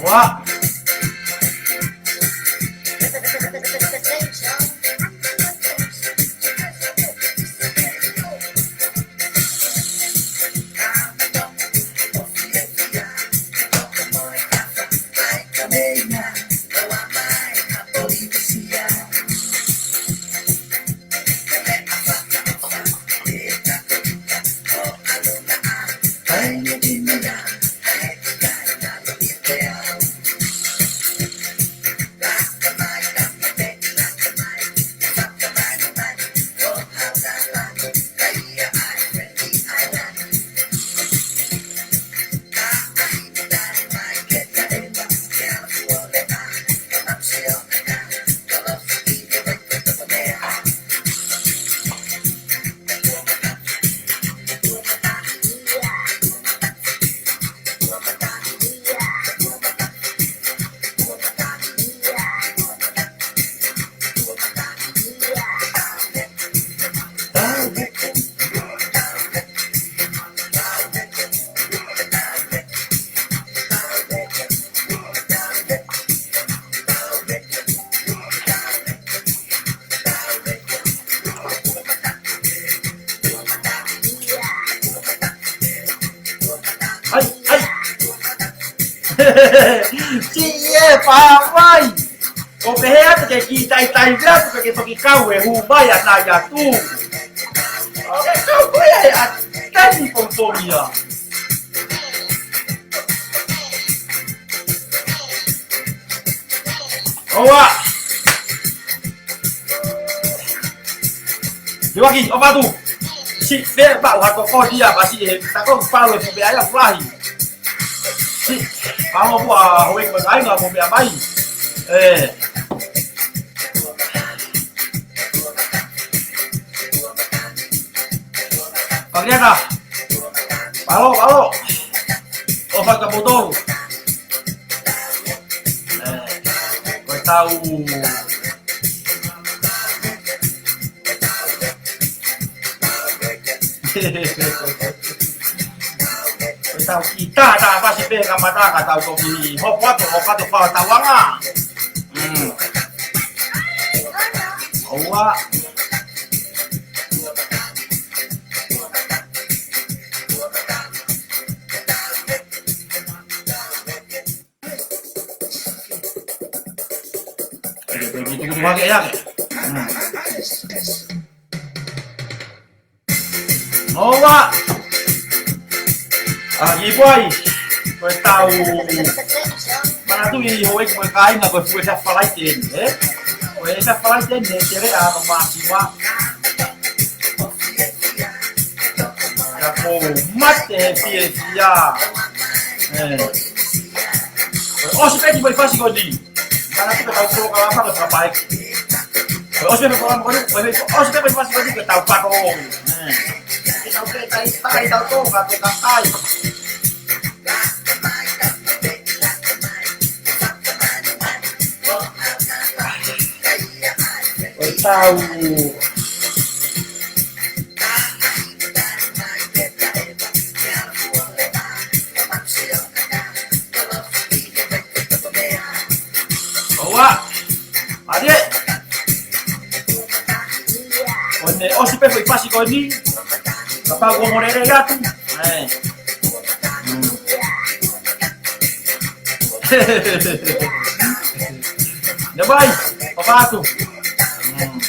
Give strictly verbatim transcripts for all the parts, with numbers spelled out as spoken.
Ua. ʻAi, ʻai. Siʻi ē, pā mai. ʻO pehē atu ke kiʻi taitai atu ke ke toki kau e hū mai ʻa Naiatu. ʻO ke kau ko ia ʻe ʻa Teni Pongipongia. ʻOua. Te waki, ʻo patu. Siʻi pē pau ha toko dia pasi e tako palo si pē ai a fulahi. Siʻi, pau pua hoi ko ai nga mo pē mai. ʻE. Pangeta. Palo, palo. ʻO faka poto. ʻE, ko e tau. Ko e tau ki tā, tā, pasi pē ka mata, ka tau toki. Hopo atu, hopo atu, pau tau anga. Mm. ʻOua. ʻOua. ʻA, kiʻi poai. Ko e tau. Manatuʻi houʻeiki mo e kāinga ko e fuʻu efiafi Falaite eni, ē? Ko e efiafi Falaite eni, ʻe tele ʻa e māsima. Ka ko mate he fiefia. ʻE. ʻOsi pē kiʻi foʻi fasi ko eni. Manatuʻi ko e tau polokalama ko e fakapaeki. ʻOsi pē polokalama ko eni, ʻosi pē foʻi fasi ko eni ko e tau pato. ʻE. Ke tau pē tai, tai tau tō, ka ko e kakai. Ko e tau. ʻOua. Mālie. ʻO ne ʻosi pē foʻi fasi ko eni. Kapau kuo mole lelei atu. ʻE. Mm. Ne vai, papa atu. Mm.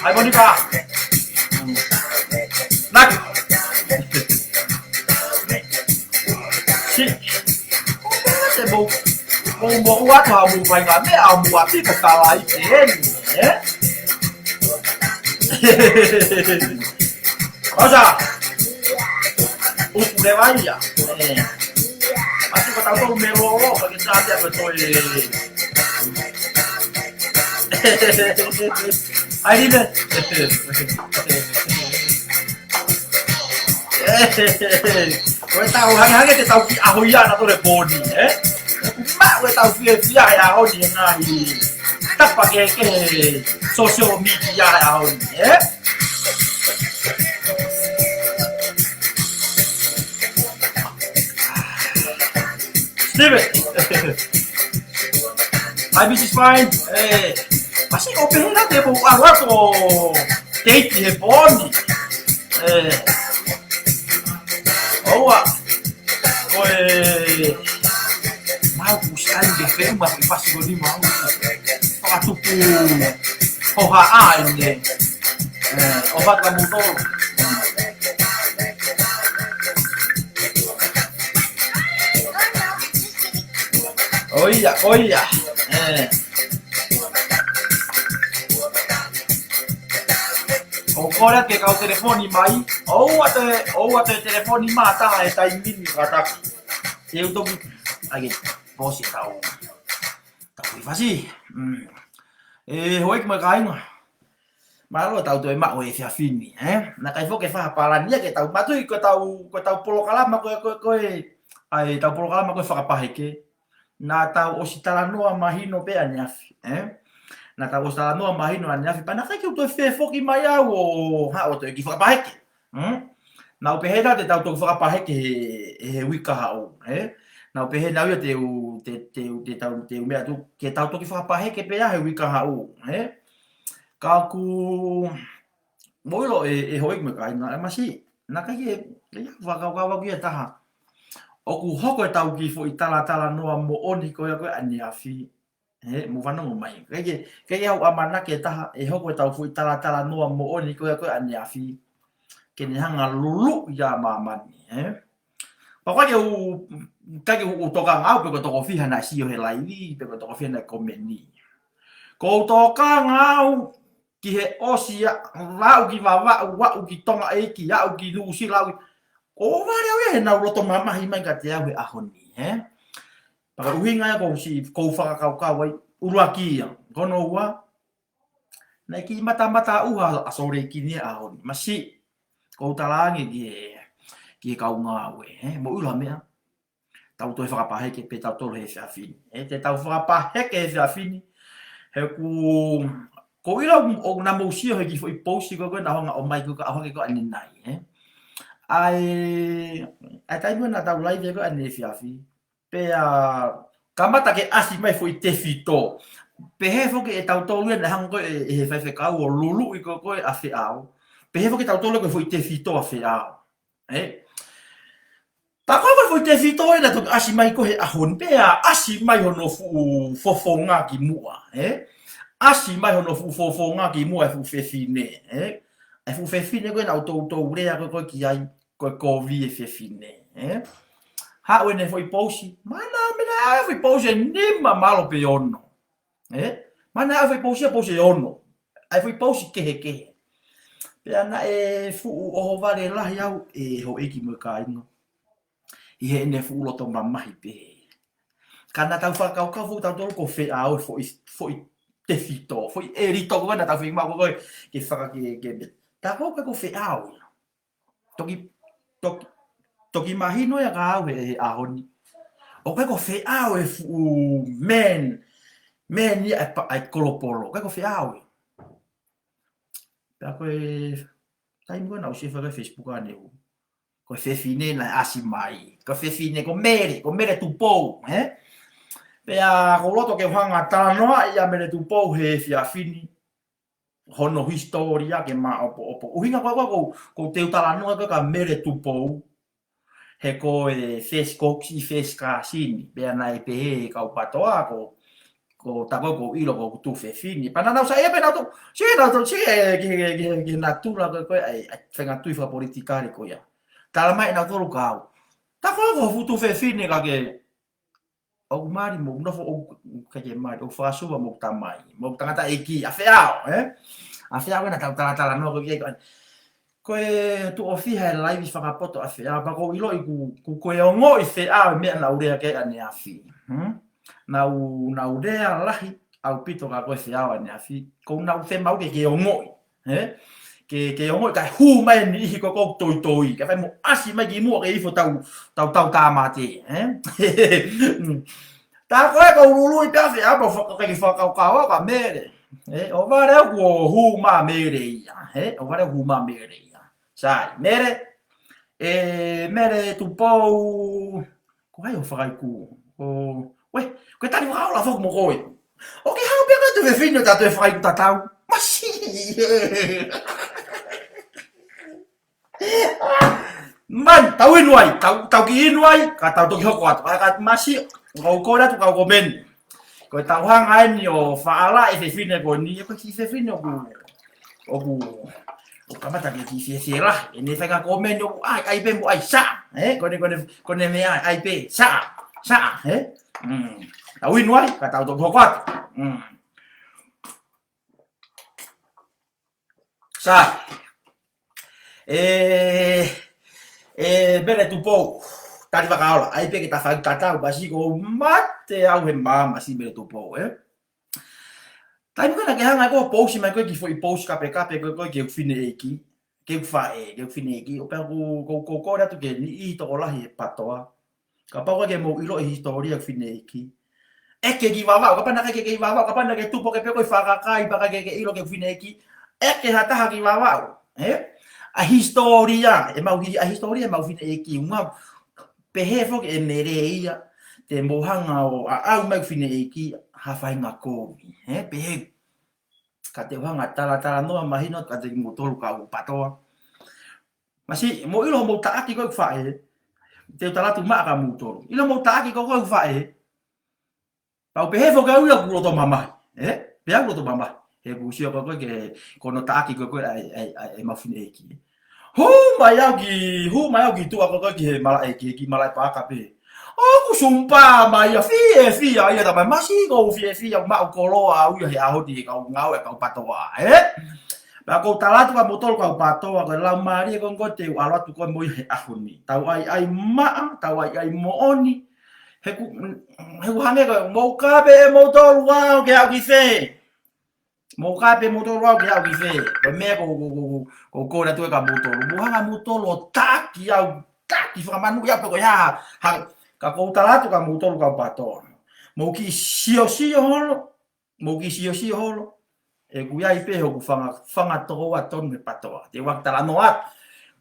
ʻAi Monika. Mm. Naki. Siʻi. Te mou, mou, mou ua to ha mou fai ngā meʻa, mou ua pika kala i te heni, ē? Osa. Uku le vai ia. Ē. Ati ko tau tau me lo lo, ka ke sa te a ko toi. ʻAi ri ne. Ko e tau hangehangē te tau ki ʻaho ia na tole poni, ē? Ma, ko e tau fiefia he ʻaho ni e ngaahi. Apa ke, ke social media ʻaho ni, ē? Steven. Hi, Missus Fine. Ē, masi ʻoku pehē ʻa e te mou ʻalu atu ʻo date he pō ni. Ē, ʻoua. Ko e mau kusi ai ke feu ma ke pasi ko ni mau. Fakatupu hohaʻa ʻeni. Ē, ʻo fakamuto. ʻOia, ʻoia. Ē. ʻOku kole ke kau telefoni mai. ʻOua te, ʻoua te telefoni mai taha he taimi ni kātaki. Te u toki, ʻai ke pōsi tau. Tau i fasi. Mm. Ē, houʻeiki mo e kāinga. Mālō tau toe maʻu he efiafi ni, ē? Naʻe ʻikai foki ke fai ha palani ia ke tau mātuʻaki ko ʻetau, ko ʻetau polokalama ko ē, ko ē, ko ē, ʻa ʻetau polokalama ko ē Fakapaheke. Naʻa tau ʻosi talanoa mahino pē ʻaneafi, ē? Naʻa tau ʻosi talanoa mahino ʻaneafi, pea naʻe ʻikai ke u toe fie foki mai au ʻo haʻu ʻo toe kiʻi fakapaheke. Hmm? Naʻa ku pehē naʻa te tau toki fakapaheke he, he uike kahaʻu, ē? Naʻa ku pehē naʻa ia te u, te, te, te tau, te u meʻa atu, ke tau toki fakapaheke pē ia he uike kahaʻu, ē? Ka ʻoku, mou ʻilo ē, ē houʻeiki mo e kāinga, ē masi, naʻe ʻikai ke, ke fakakaukau au ki ha taha. ʻOku hoko ʻetau kiʻi foʻi talatalanoa moʻoni ko ia ko ē ʻaneafi. Ē, mou fanongo mai. ʻIkai ke, ʻikai ke u ʻamanaki ha taha, ʻe hoko ʻetau foʻi talatalanoa moʻoni ko ia ko ē ʻaneafi. Ke ne hanga ʻo luluʻi ʻa māmani, ē? Pea ʻikai ke u, ʻikai ke u tokanga au pe ko e toko fiha naʻe sio he laivi, pe ko e toko fiha naʻe komeni. ʻOku ou tokanga au ki he ʻosi ʻa, aʻu ki Vavaʻu, aʻu ki Tonga ʻEiki, aʻu ki Nuʻusila, aʻu ki, ʻoku ou vale au ia he nau loto mamahi mai kiate au he ʻaho ni, ē? Pea ko e ʻuhinga ia ʻoku ou siʻi, ʻoku ou fakakaukau ai, ʻuluaki ia, ko hono ua, naʻe kiʻi matamata ʻuha ʻa Sōleki ni he ʻaho ni, masi, ʻoku ou talaange ki he, ki he kau ngāue, ē? Mou ʻilo ha meʻa, tau toe fakapaheke pē tautolu he efiafi ni. Ē, te tau fakapaheke he efiafi ni. He ʻoku, ʻoku ou ʻilo ʻoku, ʻoku nau mou sio he kiʻi foʻi post ko ē naʻa ku hanga ʻo ʻomai ko ē ka ʻohake ko ē ʻanenai, ē. ʻA e, ʻa e taimi naʻa tau laivi ko ē ʻaneefiafi. Pea kamata ke ʻasi mai foʻi tefito. Pehē foki ʻe tautolu ia naʻe hanga ko ē ʻe, ʻe he faifekau ʻo luluʻi ko ē ʻa Feʻao. Pehē foki tautolu ko e foʻi tefito ʻa Feʻao. Ē? Pea ko e foʻi tefito ē naʻe toki ʻasi mai ko ē he ʻaho ni, pea ʻasi mai hono fuʻu fofonga ki muʻa, ē? ʻAsi mai hono fuʻu fofonga ki muʻa e fuʻu fefine, ē? E fuʻu fefine ko ē naʻa ku toutou lea ko ē ki ai, ko e kovi e fefine, ē? Haʻu ʻene foʻi pousi, mana mena e foʻi pousi ʻe nima mālō pē ono. Ē? Mana e foʻi pousi, pousi ʻe ono. ʻA e foʻi pousi kehekehe. Pea naʻe fuʻu ʻohovale lahi au ē houʻeiki mo e kāinga. ʻI heʻene fuʻu loto mamahi pē. Ka naʻa tau fakakaukau foki tautolu ko Feʻao e foʻi, foʻi tefito, foʻi ʻelito ko ē naʻa tau fiemaʻu ko ē ke faka ke, ke, tā ko ē ko Feʻao ia. Toki, toki, toki mahino ia kia au he, he ʻaho ni. ʻOku ʻikai ko Feʻao e fuʻu man, man ia ʻa e pa-, ʻa e kolopolo. ʻOku ʻikai ko Feʻao ia. Pea ko e taimi ko ē naʻa ku sio faka Facebook ʻaneuhu. Ko e fefine naʻe ʻasi mai. Ko e fefine ko Mele, ko Mele Tupou, ē? Pea ʻoku ou loto ke u hanga ʻo talanoaʻi ʻa Mele Tupou he efiafi ni. Hono hisitōlia ke maopoopo. ʻUhinga ko ē ʻoku ou, ʻoku ou teu talanoa ko ē kia Mele Tupou. He ko e fesi, ko e fesi kāsini. Pea naʻe pehē ʻe he kau PATOA ko, ko tā ko ē ʻoku ou ʻilo ko hoku tuofefine. Pea naʻa nau saiʻia pē nautolu. Sio nautolu, sio ki he, ki he, ki he natula ko ē, ko ē, ʻa e, ʻa e faʻahinga tui fakapolitikale ko ia. Talamai ʻe nautolu kia au. Tā ko ē ko hoku tuofefine ka ke ʻoku mali mo nofo ʻoku ʻikai ke mali, ʻoku fakasuva mo tamai. Mo tangataʻeiki, ʻa Feʻao, ē? ʻA Feʻao naʻa tau talatalanoa ko ē ki ai. Ko e tuʻo fiha e laivi fakapoto ʻa Feʻao, pea ʻoku ou ʻiloʻi ʻoku, ʻoku ko e ongoʻi Feʻao e meʻa naʻa ku lea ki ai ʻaneafi. Hmm? Naʻa ku, naʻa ku lea lahi ʻaupito kia koe Feʻao ʻaneafi. ʻOku ou fiemaʻu ke ke ongoʻi. Ē? Ke, ke ongoʻi kae hū mai e niʻihi ko ē ʻoku toitoi. Kae fai mo ʻasi mai ki muʻa ke ifo tau, tau, tau tāmate. Ē? Tā ko ē ko ʻuluʻulu i pea fe apa faka-, kai fakakaukau ka Mele. ʻE, ʻohovale ʻoku hū mai Mele ia. ʻE, ʻohovale hū mai Mele ia. Sai, Mele. ʻE, Mele Tupou. Ko hai ʻoku fakaiku? ʻO, ue, ko e Tali Vakaola foki mo koe. ʻOku ke haʻu pē ka te fefine ʻo tā toe fakaiku tatau. Masi. Mai, tau inu ai, tau, tau kiʻi inu ai, ka tau toki hoko atu. Ka, ka masi, kau kole atu, kau komeni. Ko e tau hanga eni ʻo fāʻeleʻi e fefine ko eni, ko e kiʻi fefine ʻoku, ʻoku, ʻoku kamata ke kiʻi fiefia lahi. ʻEne faʻahinga komeni ʻoku, ʻai, ʻai pē mo ʻai, sa, ē? Ko ʻene, ko ʻene, ko ʻene meʻa, ʻai pē, sa, sa, ē? Mm. Tau inu ai, ka tau toki hoko atu. Mm. Sa. ʻE, ʻe, Mele Tupou. Tali Vakaola. ʻAi pē ke ta fai tatau, masi ko mate au he mā, masi Mele Tupou, ē? Taimi ko ē naʻa ke hanga ko ē ʻo pousi mai ko ē kiʻi foʻi pousi kapekape ko ē, ko ē ki he fineʻeiki. Ki he faʻē, ki he fineʻeiki. ʻO pea ko, ko, ko, kole atu ki he niʻihi tokolahi he PATOA. Kapau ʻoku ʻikai ke mou ʻilo e hisitōlia e fineʻeiki. ʻEke ki Vavaʻu, kapau naʻe ʻikai ke ʻeke ki Vavaʻu, kapau naʻe ʻikai ke tupu ʻoku ke pē ko e fakakai, pea ʻikai ke ke ʻilo ki he fineʻeiki. ʻEke ha taha ki Vavaʻu, ē? ʻA e hisitōlia, ʻemau hi-, ʻa e hisitōlia ʻemau fineʻeiki, ʻuhinga, pehē foki ʻe Mele ia, te mou hanga ʻo ʻaʻau mai e fineʻeiki, ha faʻahinga kovi, ē? Pehē, ka te u hanga ʻo talatalanoa mahino, ka te mou tolu kau PATOA. Masi, mou ʻilo hoʻomou taʻaki ko ē ʻeku faʻē. Te u tala atu maʻa kia moutolu. ʻIlo hoʻomou taʻaki ko ē ʻeku faʻē. Pea u pehē foki au ia ʻoku loto mamahi. Ē? Pea ʻoku loto mamahi. He ʻoku sio ko ē ko ē ki hono taʻaki ko ē ʻa e, ʻa e, ʻa e, ʻemau fineʻeiki. Hū mai au ki, hū mai au ki tuʻa ko ē ki he malaʻe, ki, ki malaʻe paʻaka pē. ʻOku sumpā mai ia, fiefia ia, tā mai masi ʻoku ou fiefia, maʻu koloa au ia he ʻaho ni he kau ngāue ʻa e kau PATOA, ē? Pea ʻoku ou tala atu kia moutolu kau PATOA, ko e laumālie ko ē ʻoku te u ʻalu atu ko ē mo ia he ʻaho ni. Tau ʻai, ʻai maʻa, tau ʻai, ʻai moʻoni. He ʻoku, he ʻoku hangē ko ē, mou kape ʻe moutolu au ke aʻu ki fē. Mou kape ʻe moutolu au ke aʻu ki fē. Ko e meʻa ʻoku, ʻoku, ʻoku, ʻoku ou kole atu kia moutolu. Mou hanga ʻe moutolu ʻo taʻaki au, taʻaki fakamanu ia pe ko e hā, hā, ka ʻoku ou tala atu kia moutolu kau PATOA. Mou kiʻi siosio holo, mou kiʻi siosio holo. ʻOku ʻi ai pē hoku fanga, fanga tokoua tonu he PATOA. Te u ʻai talanoa atu.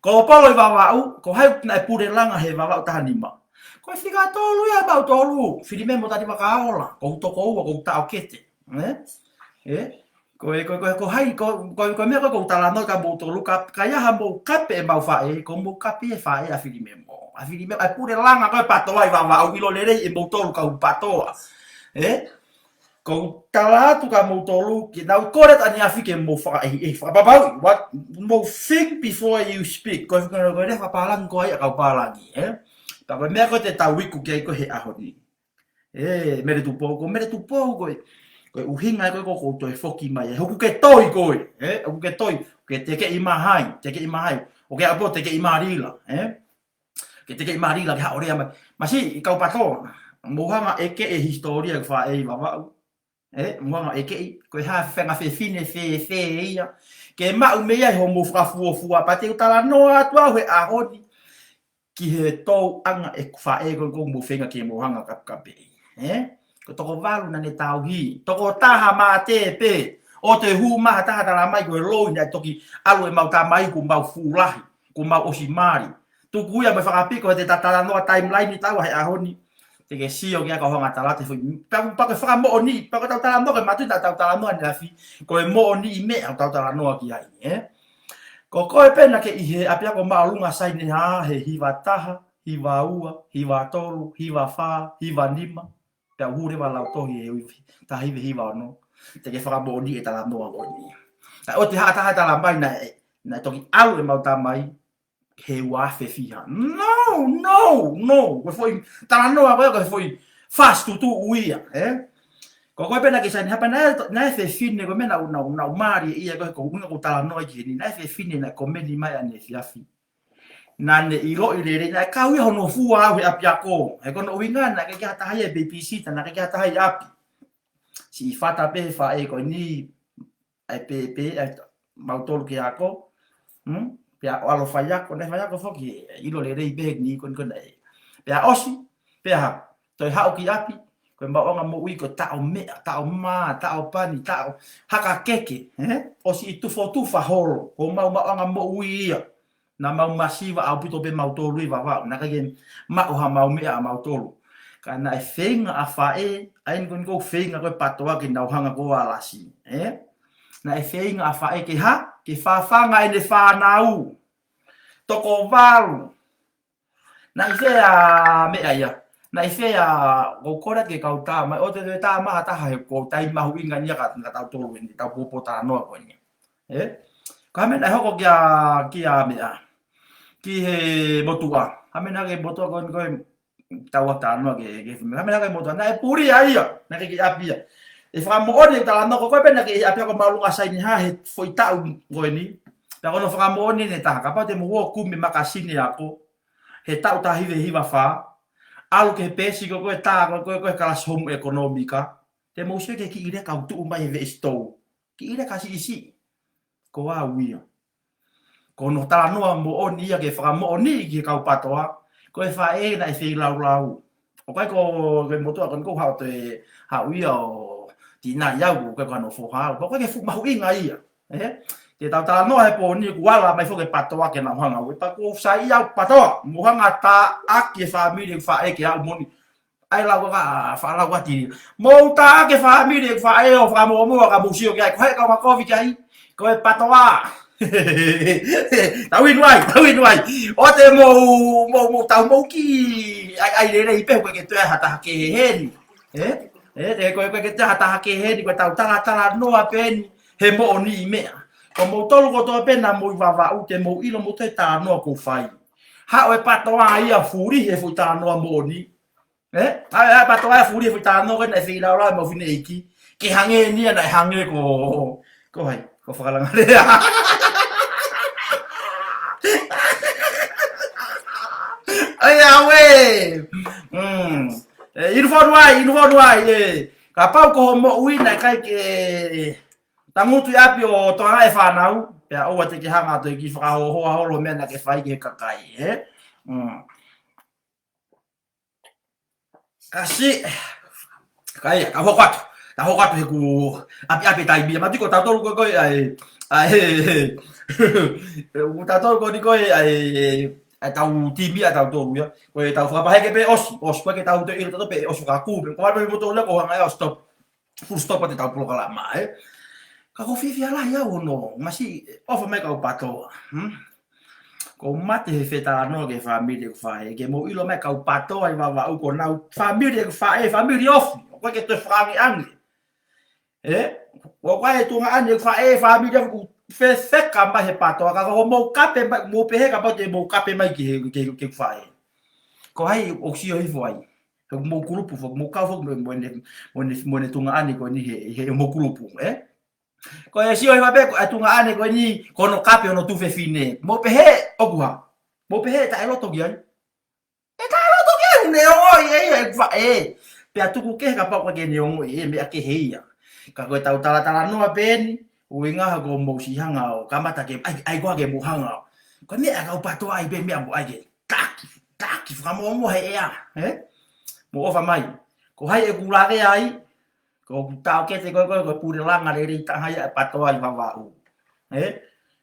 Ko Polo ʻi Vavaʻu, ko hai naʻe pule langa he Vavaʻu taha nima. Ko e fika tolu ia mautolu, Filimemo mo Tali Vakaola, ko hoku tokoua, ko hoku taʻokete. Ē? Ē? Ko e, ko e, ko e, ko hai, ko, ko e, ko e meʻa ko ē ʻoku ou talanoa kia moutolu, ka, ka ʻi ai haʻamou kape ʻemau faʻē, ko hoʻomou kape e faʻē ʻa Filimemo. ʻA Filimemo, ʻa e pule langa ko ē PATOA ʻi Vavaʻu, ʻilo lelei ʻe moutolu kau PATOA. Ē? ʻOku ou tala atu kia moutolu, ke nau kole atu ʻaneafi ke mou fakaʻehiʻehi, fakapapauʻi, what, mou think before you speak. Ko e, ko e, ko e lea fakapālangi ko ē ʻa e kau pālangi, ē? Pea ko e meʻa ko ē te tau iku ki ai ko ē he ʻaho ni. Ē, Mele Tupou, ko Mele Tupou ko e, ko e ʻuhinga ko ē ʻoku ou toe foki mai ai. He ʻoku ke toi ko ē, ē? ʻOku ke toi, ke tekeʻi mai hai, tekeʻi mai hai. ʻOku ke ʻapo tekeʻi mai Lila, ē? Ke tekeʻi mai Lila ke haʻu ʻo lea mai. Masi, kau PATOA, mou hanga ʻo ʻeke e hisitōlia e faʻē ʻi Vavaʻu. Ē, mou hanga ʻo ʻekeʻi, ko e hā e faʻahinga fefine fēfē ia. Ke maʻu mei ai hoʻomou fakafuofua, pea te u talanoa atu au he ʻaho ni ki he tōʻonga e faʻē ko ē ʻoku mou feinga ke mou hanga ʻo kapekapeʻi. Ē? Ko e toko valu naʻa ne tauhi, toko taha mate pē, ʻo toe hū mai ha taha tala mai ko e loi naʻe toki ʻalu ʻemau tamai kuo mau fuʻu lahi, kuo mau ʻosi mali. Tuku ia mo e fakapiko he te ta talanoa timeline ʻi taua he ʻaho ni. Te ke sio ki ai ka u hanga ʻo tala atu e foʻi. Pea, pea ko e fakamoʻoni, pea ko ʻetau talanoa ko e matuʻi naʻa tau talanoa ʻaneafi, ko e moʻoniʻi meʻa ʻoku tau talanoa ki ai, ē? Ko koe pē naʻa ke ʻi he ʻapiako māʻolunga Saineha he hiva taha, hiva ua, hiva tolu, hiva fā, hiva nima. Pea u hū leva ʻo lau tohi he ui, taha hiva hiva ono. Te ke fakamoʻoniʻi e talanoa ko eni. Ka ʻoua te ha taha tala mai naʻe, naʻe toki ʻalu ʻemau tamai he ua afe fiha. No, no, no. Ko e foʻi talanoa ko ē, ko e foʻi fast tutu ia, ē? Ko koe pē naʻa ke Saineha pea naʻe, naʻe fefine ko e meʻa naʻa, naʻa, naʻa mali ia ko e ko ʻuhinga ʻoku ou talanoa ki heni. Naʻe fefine naʻe komeni mai ʻaneefiafi. Naʻa ne ʻiloʻi lelei, naʻe kau ia hono fua au he ʻapiako. He ko hono ʻuhinga naʻe ʻikai ke ha taha ia ʻe babysitter, naʻe ʻikai ke ha taha ia ʻi ʻapi. Siʻi fata pē he faʻē ko eni, ʻa e pēpē, ʻa e mautolu ke ako. Hmm? Pea ʻalu ʻo faiako, naʻe faiako foki, ʻilo lelei pē he niʻihi ko eni ko ē naʻe. Pea ʻosi, pea ha, toe haʻu ki ʻapi, Ko e maʻuʻanga moʻui ko e taʻo meʻa, taʻo mā, taʻo pani, taʻo haka keke, ē? ʻOsi tufotufa holo, ko homau maʻuʻanga moʻui ia. Naʻa mau masiva ʻaupito pē mautolu ʻi Vavaʻu, naʻe ʻikai ke maʻu hamau meʻa ʻamautolu. Ka naʻe feinga ʻa faʻē, ʻa eni ko eni ʻoku feinga ko e PATOA ke nau hanga ko ē ʻo alasi, ē? Naʻe feinga ʻa faʻē ke hā, ke fafanga ʻene fānau. Toko valu. Naʻe ʻi fē ʻa meʻa ia? Naʻe ʻi fē ʻa, ʻoku ou kole atu ke kau tā mai, ʻoua te te tā mai ha taha he ko e taimi mahuʻinga eni ia ka, ka tautolu eni, tau pōpōtalanoa ko eni. Ē? Ko e hā e meʻa naʻe hoko kia, kia meʻa. Ki he motuʻa. Hā e meʻa naʻe hoko ki he motuʻa ko eni ko e tau talanoa ki he, ki he, hā e meʻa naʻe hoko ki he motuʻa. Naʻe puli ʻa ia, naʻe ʻikai ke ʻi ʻapi ia. ʻE fakamoʻoni ʻeku talanoa ko ē pē naʻe ʻikai ke ʻi ʻapi ia ko e mālunga saini hā he foʻi taʻu ko eni. Pea ko hono fakamoʻoni ʻe taha, kapau te mou ō ʻo kumi makasini ako. He taʻu taha hiva hiva fā, ʻalu ki he peesi ko ē ko e tā ko ē ko e, ko e kalasi homu ʻekonōmika. Te mou sio ki he kiʻi leka ʻoku tuʻu mai he veʻe sitou. Kiʻi leka siʻisiʻi. Ko au ia. Ko hono talanoa moʻoni ia ke fakamoʻoni ki he kau PATOA. Ko e faʻē naʻe feilaulau. ʻOku ʻikai ko e motuʻa ko eni ʻoku haʻu atu ʻo haʻu ia ʻo tinai au, ʻoku ʻikai ko hano foha au. Pea ʻoku ʻikai ke fuʻu mahuʻinga ia. Ē? Te tau talanoa he pō ni kuo ala mai foki e PATOA ke nau hanga ʻo ui. Pea ʻoku ou saiʻia au PATOA. Mou hanga ʻo taʻaki e fāmili ʻeku faʻē ke aʻu moʻoni. ʻAi lau ka, faʻa lau ati. Mou taʻaki e fāmili ʻeku faʻē ʻo fakamuʻomuʻa ka mou sio ki ai. Ko hai kau makovi ki ai? Ko e PATOA. Tau inu ai, tau inu ai. ʻO te mou, mou, mou tau mou ki. ʻAi, ʻai lelei pē, ʻoku ʻikai ke toe ha taha kehe heni. Ē? Ē, te ko e, ko e ke te ha taha kehe heni, ko e tau talatalanoa pē eni, he moʻoni ʻi meʻa. Ko moutolu kotoa pē naʻa mou ʻi Vavaʻu te mou ʻilo mo toe talanoa ʻoku ou fai. Haʻu e PATOA ia ʻo fuli he foʻi talanoa moʻoni. Ē? Haʻu, haʻu e PATOA ia ʻo fuli he foʻi talanoa ko ē naʻe feilaulau ʻe Maufineʻeiki. Ke hangē ni ia naʻe hangē ko, ko hai, ko Fakalangalea. ʻAi, ʻauē. Mm. Ē, inu fonu ai, inu fonu ai, ē. Kapau ko hoʻo moʻui naʻe ʻikai ke tangutu ʻi ʻapi ʻo tokangaʻi e fānau, pea ʻoua te ke hanga atu ʻo kiʻi fakahoahoa holo e meʻa naʻa ke fai ki he kakai, ē? Mm. Kasi, kai, ka hoko atu, ka hoko atu he ʻoku ʻapiʻapi e taimi ia, mati ko tautolu ko ē ko ē, ʻai, ʻai, ko tautolu ko eni ko ē, ʻai, ʻai tau timi ʻa tautolu ia, ko e tau fakapaheke pē ʻosi, ʻosi ko ē ke tau toe ʻilo tautolu pē ʻosi fakakū, pē ko ʻai pē moutolu ia ko hanga ia ʻo stop, full stop ʻa te tau polokalama, ē. Ka ʻoku ou fiefia lahi au hono, masiʻi, ʻofa mai kau PATOA, hmm? ʻOku ou mate he fetalanoa ki he fāmili ʻeku faʻē, ke mou ʻilo mai kau PATOA ʻi Vavaʻu ko ʻenau fāmili ʻeku faʻē, fāmili ofi, ʻoku ʻikai ke toe fakaangeange. Ē? ʻOku ʻikai e tuongaʻane ʻeku faʻē, fāmili ofi ʻoku fefeka mai he PATOA, ka ko hoʻomou kape mai, mou pehē kapau te mou kape mai ki he, ki he, ki he faʻē. Ko hai ʻoku sio hifo ai? He mou kulupu, fo-, mou kau foki mo, mo ʻene, mo ʻene, mo ʻene tuongaʻane ko eni he, he mou kulupu, ē? Ko e sio hifo pē ko e tuongaʻane ko eni, ko hono kape hono tuofefine. Mou pehē, ʻoku hā? Mou pehē, taʻeloto ki ai? ʻE taʻeloto ki ai, ne ongoʻi ʻe ia ʻeku faʻē. Pea tuku kehe kapau ʻoku ʻikai ke ne ongoʻi e meʻa kehe ia. Ka ko e tau talatalanoa pē eni, ʻuhinga he ʻoku mou siʻi hanga ʻo kamata ke, ʻai, ʻai koā ke mou hanga ʻo. Ko e meʻa kau PATOA ʻai pē meʻa mou ʻai ke taki, taki, fakamoʻomoʻo he ʻea, ē? Mou ʻofa mai. Ko hai ʻeku lave ai, ko ʻeku taʻokete ko ē, ko e, ko e pule langa lelei taha ia e PATOA ʻi Vavaʻu. Ē?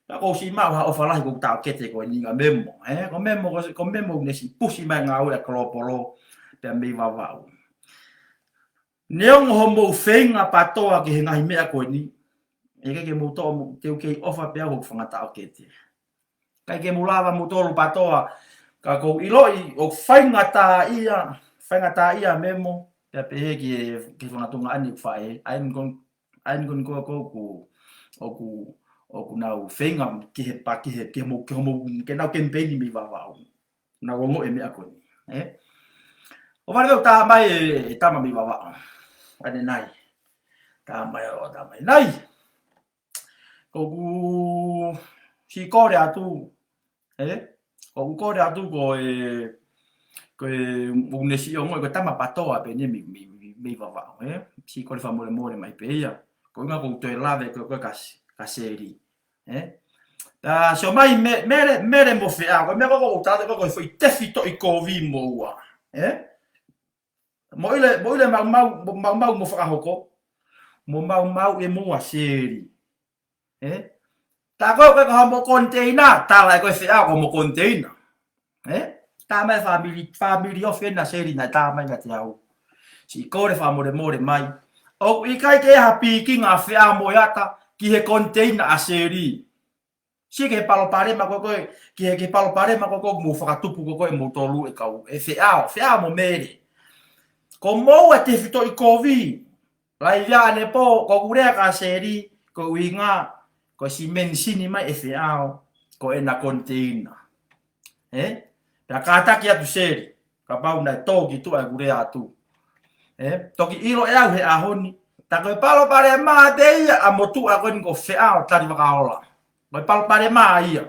Ka ʻoku ou siʻi maʻu ha ʻofa lahi ko ʻeku taʻokete ko eni ko Memo, ē? Ko Memo, ko, ko Memo ne siʻi pusi mai ngāue ʻa Kolopolo, pea mei Vavaʻu. Neongo hoʻomou feinga PATOA ki he ngaahi meʻa ko eni, ʻe ʻikai ke mou toʻo mo, te u kei ʻofa pē au hoku fanga taʻokete. ʻIkai ke mou lava moutolu PATOA, ka ʻoku ou ʻiloʻi ʻoku faingataʻaʻia, faingataʻaʻia Memo, pea pehē ki he, ki he fanga tuongaʻane ʻeku faʻē, ʻa eni ko eni, ʻa eni ko eni ko ē ʻoku, ʻoku, ʻoku nau feinga ki he pa, ki he, ki he mou, ki he mou, ke nau kemipeini mei Vavaʻu. Nau ongoʻi e meʻa ko eni, ē? ʻOfa lelei ʻoku tā mai e, e tama mei Vavaʻu. ʻAnenai. Tā mai ʻo tā mai. Nai! ʻOku ou siʻi kole atu, ē? ʻOku ou kole atu ko e, ko e, ʻoku ne siʻi ongoʻi ko e tama PATOA pē eni mei, mei, mei, mei Vavaʻu, ē? Siʻi kole fakamolemole mai pē ia. Ko e ʻuhinga ʻoku ou toe lave ko ē, ko ē ka s-, ka seli. Ē? ʻA, sio mai me, Mele, Mele mo Feʻao, ko e meʻa ko ē ʻoku ou tala atu ko ē ko e foʻi tefitoʻi kovi mo ua. Ē? Mo ʻilo, mo ʻilo maumau, mo maumau mo fakahoko. Mo maumau ʻe mo ʻa Seli. Ē? Tā ko ē ko e ka mo konteina, tala ē ko e feʻao ko mo konteina. Ē? Tā mai fāmili, fāmili ʻo fena Seli naʻe tā mai ngati au. Siʻi kole fakamolemole mai. ʻOku ʻikai ke ha pikinga feʻao mo e ata ki he konteina ʻa Seli. Siʻi ke palopalema ko ē ko ē, ki he, ke palopalema ko ē ko ē mo fakatupu ko ē ko ē mo tolu ʻe kau, ʻe feʻao, feʻao mo Mele. Ko mou ʻa e tefitoʻi kovi, lai ia ane po, ko ʻeku lea kia Seli, ko e ʻuhinga, ko e simenisini mai ʻe feʻao, ko ʻena konteina. Ē? Pea kātaki atu Seli, kapau naʻe tō ki tuʻa ʻeku lea atu. Ē? Toki ʻilo ʻe au he ʻaho ni, tā ko e palopalema te ia ʻa mo tuʻa ko eni ko feʻao tali vakaola. Ko e palopalema ia.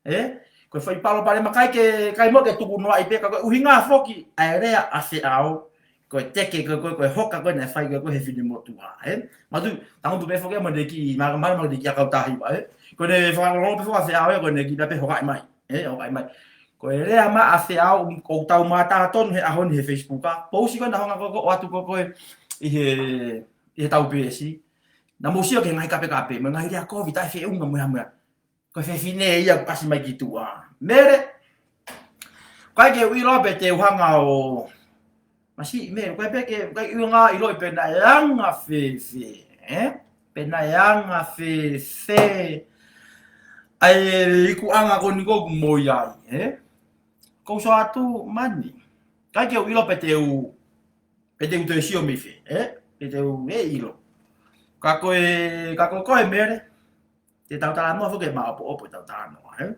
Ē? Ko e foʻi palopalema kai ke, kai mo ke tuku noa ʻi pē ka ko e ʻuhinga foki, ʻa e lea ʻa feʻao. Ko e teke, ko, ko, ko e hoka, ko e naʻe fai, ko, ko e he fine motuʻa, ē? Matu, tangutu pē foki mo ne ki, ma, ma, ma ne ki ʻakau tahi wa, ē? Ko ne fakalongo pē foki ʻa feʻao, ē? Ko ne ki pē hoka mai, ē? Hoka mai. Ko e lea mai ʻa feʻao, ʻoku tau mātā tonu he ʻaho ni he Facebook, ʻa. Pousi ko ē naʻa hanga ko, ko, ʻo atu ko, ko ē ʻi he, ʻi he tau peesi. Naʻa mou sio ki he ngaahi kapekape, mo e ngaahi lea kovi, taʻe feʻunga mo e hā mo e hā. Ko e fefine ia ʻoku ʻasi mai ki tuʻa. Mele. ʻIkai ke u ʻilo pe te u hanga ʻo. Masiʻi Mele, ʻikai pē ke, ʻikai ke u hanga ʻo ʻilo pe naʻe anga fēfē, ē? Pe naʻe anga fēfē. ʻA e ikuʻanga ko eni ko ē ʻoku mou ʻi ai, ē? Ko u sio atu mani. ʻIkai ke u ʻilo pe te u, pe te u toe sio mei fē, ē? Pe te u ʻe ʻilo. Ka ko e, ka ko e ko e Mele. Te tau talanoa foki e maʻopoʻopo ʻi tau talanoa, ē?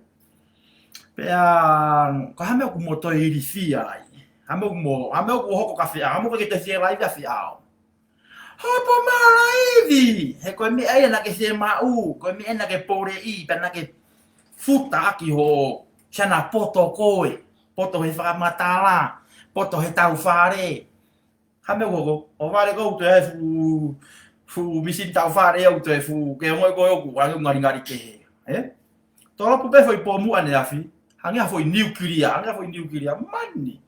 Pea, ko e hā e meʻa ʻoku mo toe ilifia ai. Hā e meʻa ʻoku mo, hā e meʻa ʻoku hoko kia feʻao, hā e meʻa ʻoku ke te fie laivi ʻa feʻao. Hopo mālaivi, he ko e meʻa ia naʻa ke fiemaʻu, ko e meʻa naʻa ke poleʻi, pea naʻa ke futa ʻaki ho, siana poto ko ē, poto he fakamatala, poto he tau fale, Hā e meʻa ʻoku hoko, ʻo vale ko ē ʻoku toe ʻi ai e fuʻu, fuʻu misini tau fale ia ʻoku toe fuʻu ke ongoʻi ko ē ʻoku ʻange ngalingali kehe. Ē? Tolopu pē foʻi pomu ʻaneafi, hangē ha foʻi niukilia, hangē ha foʻi niukilia, mani.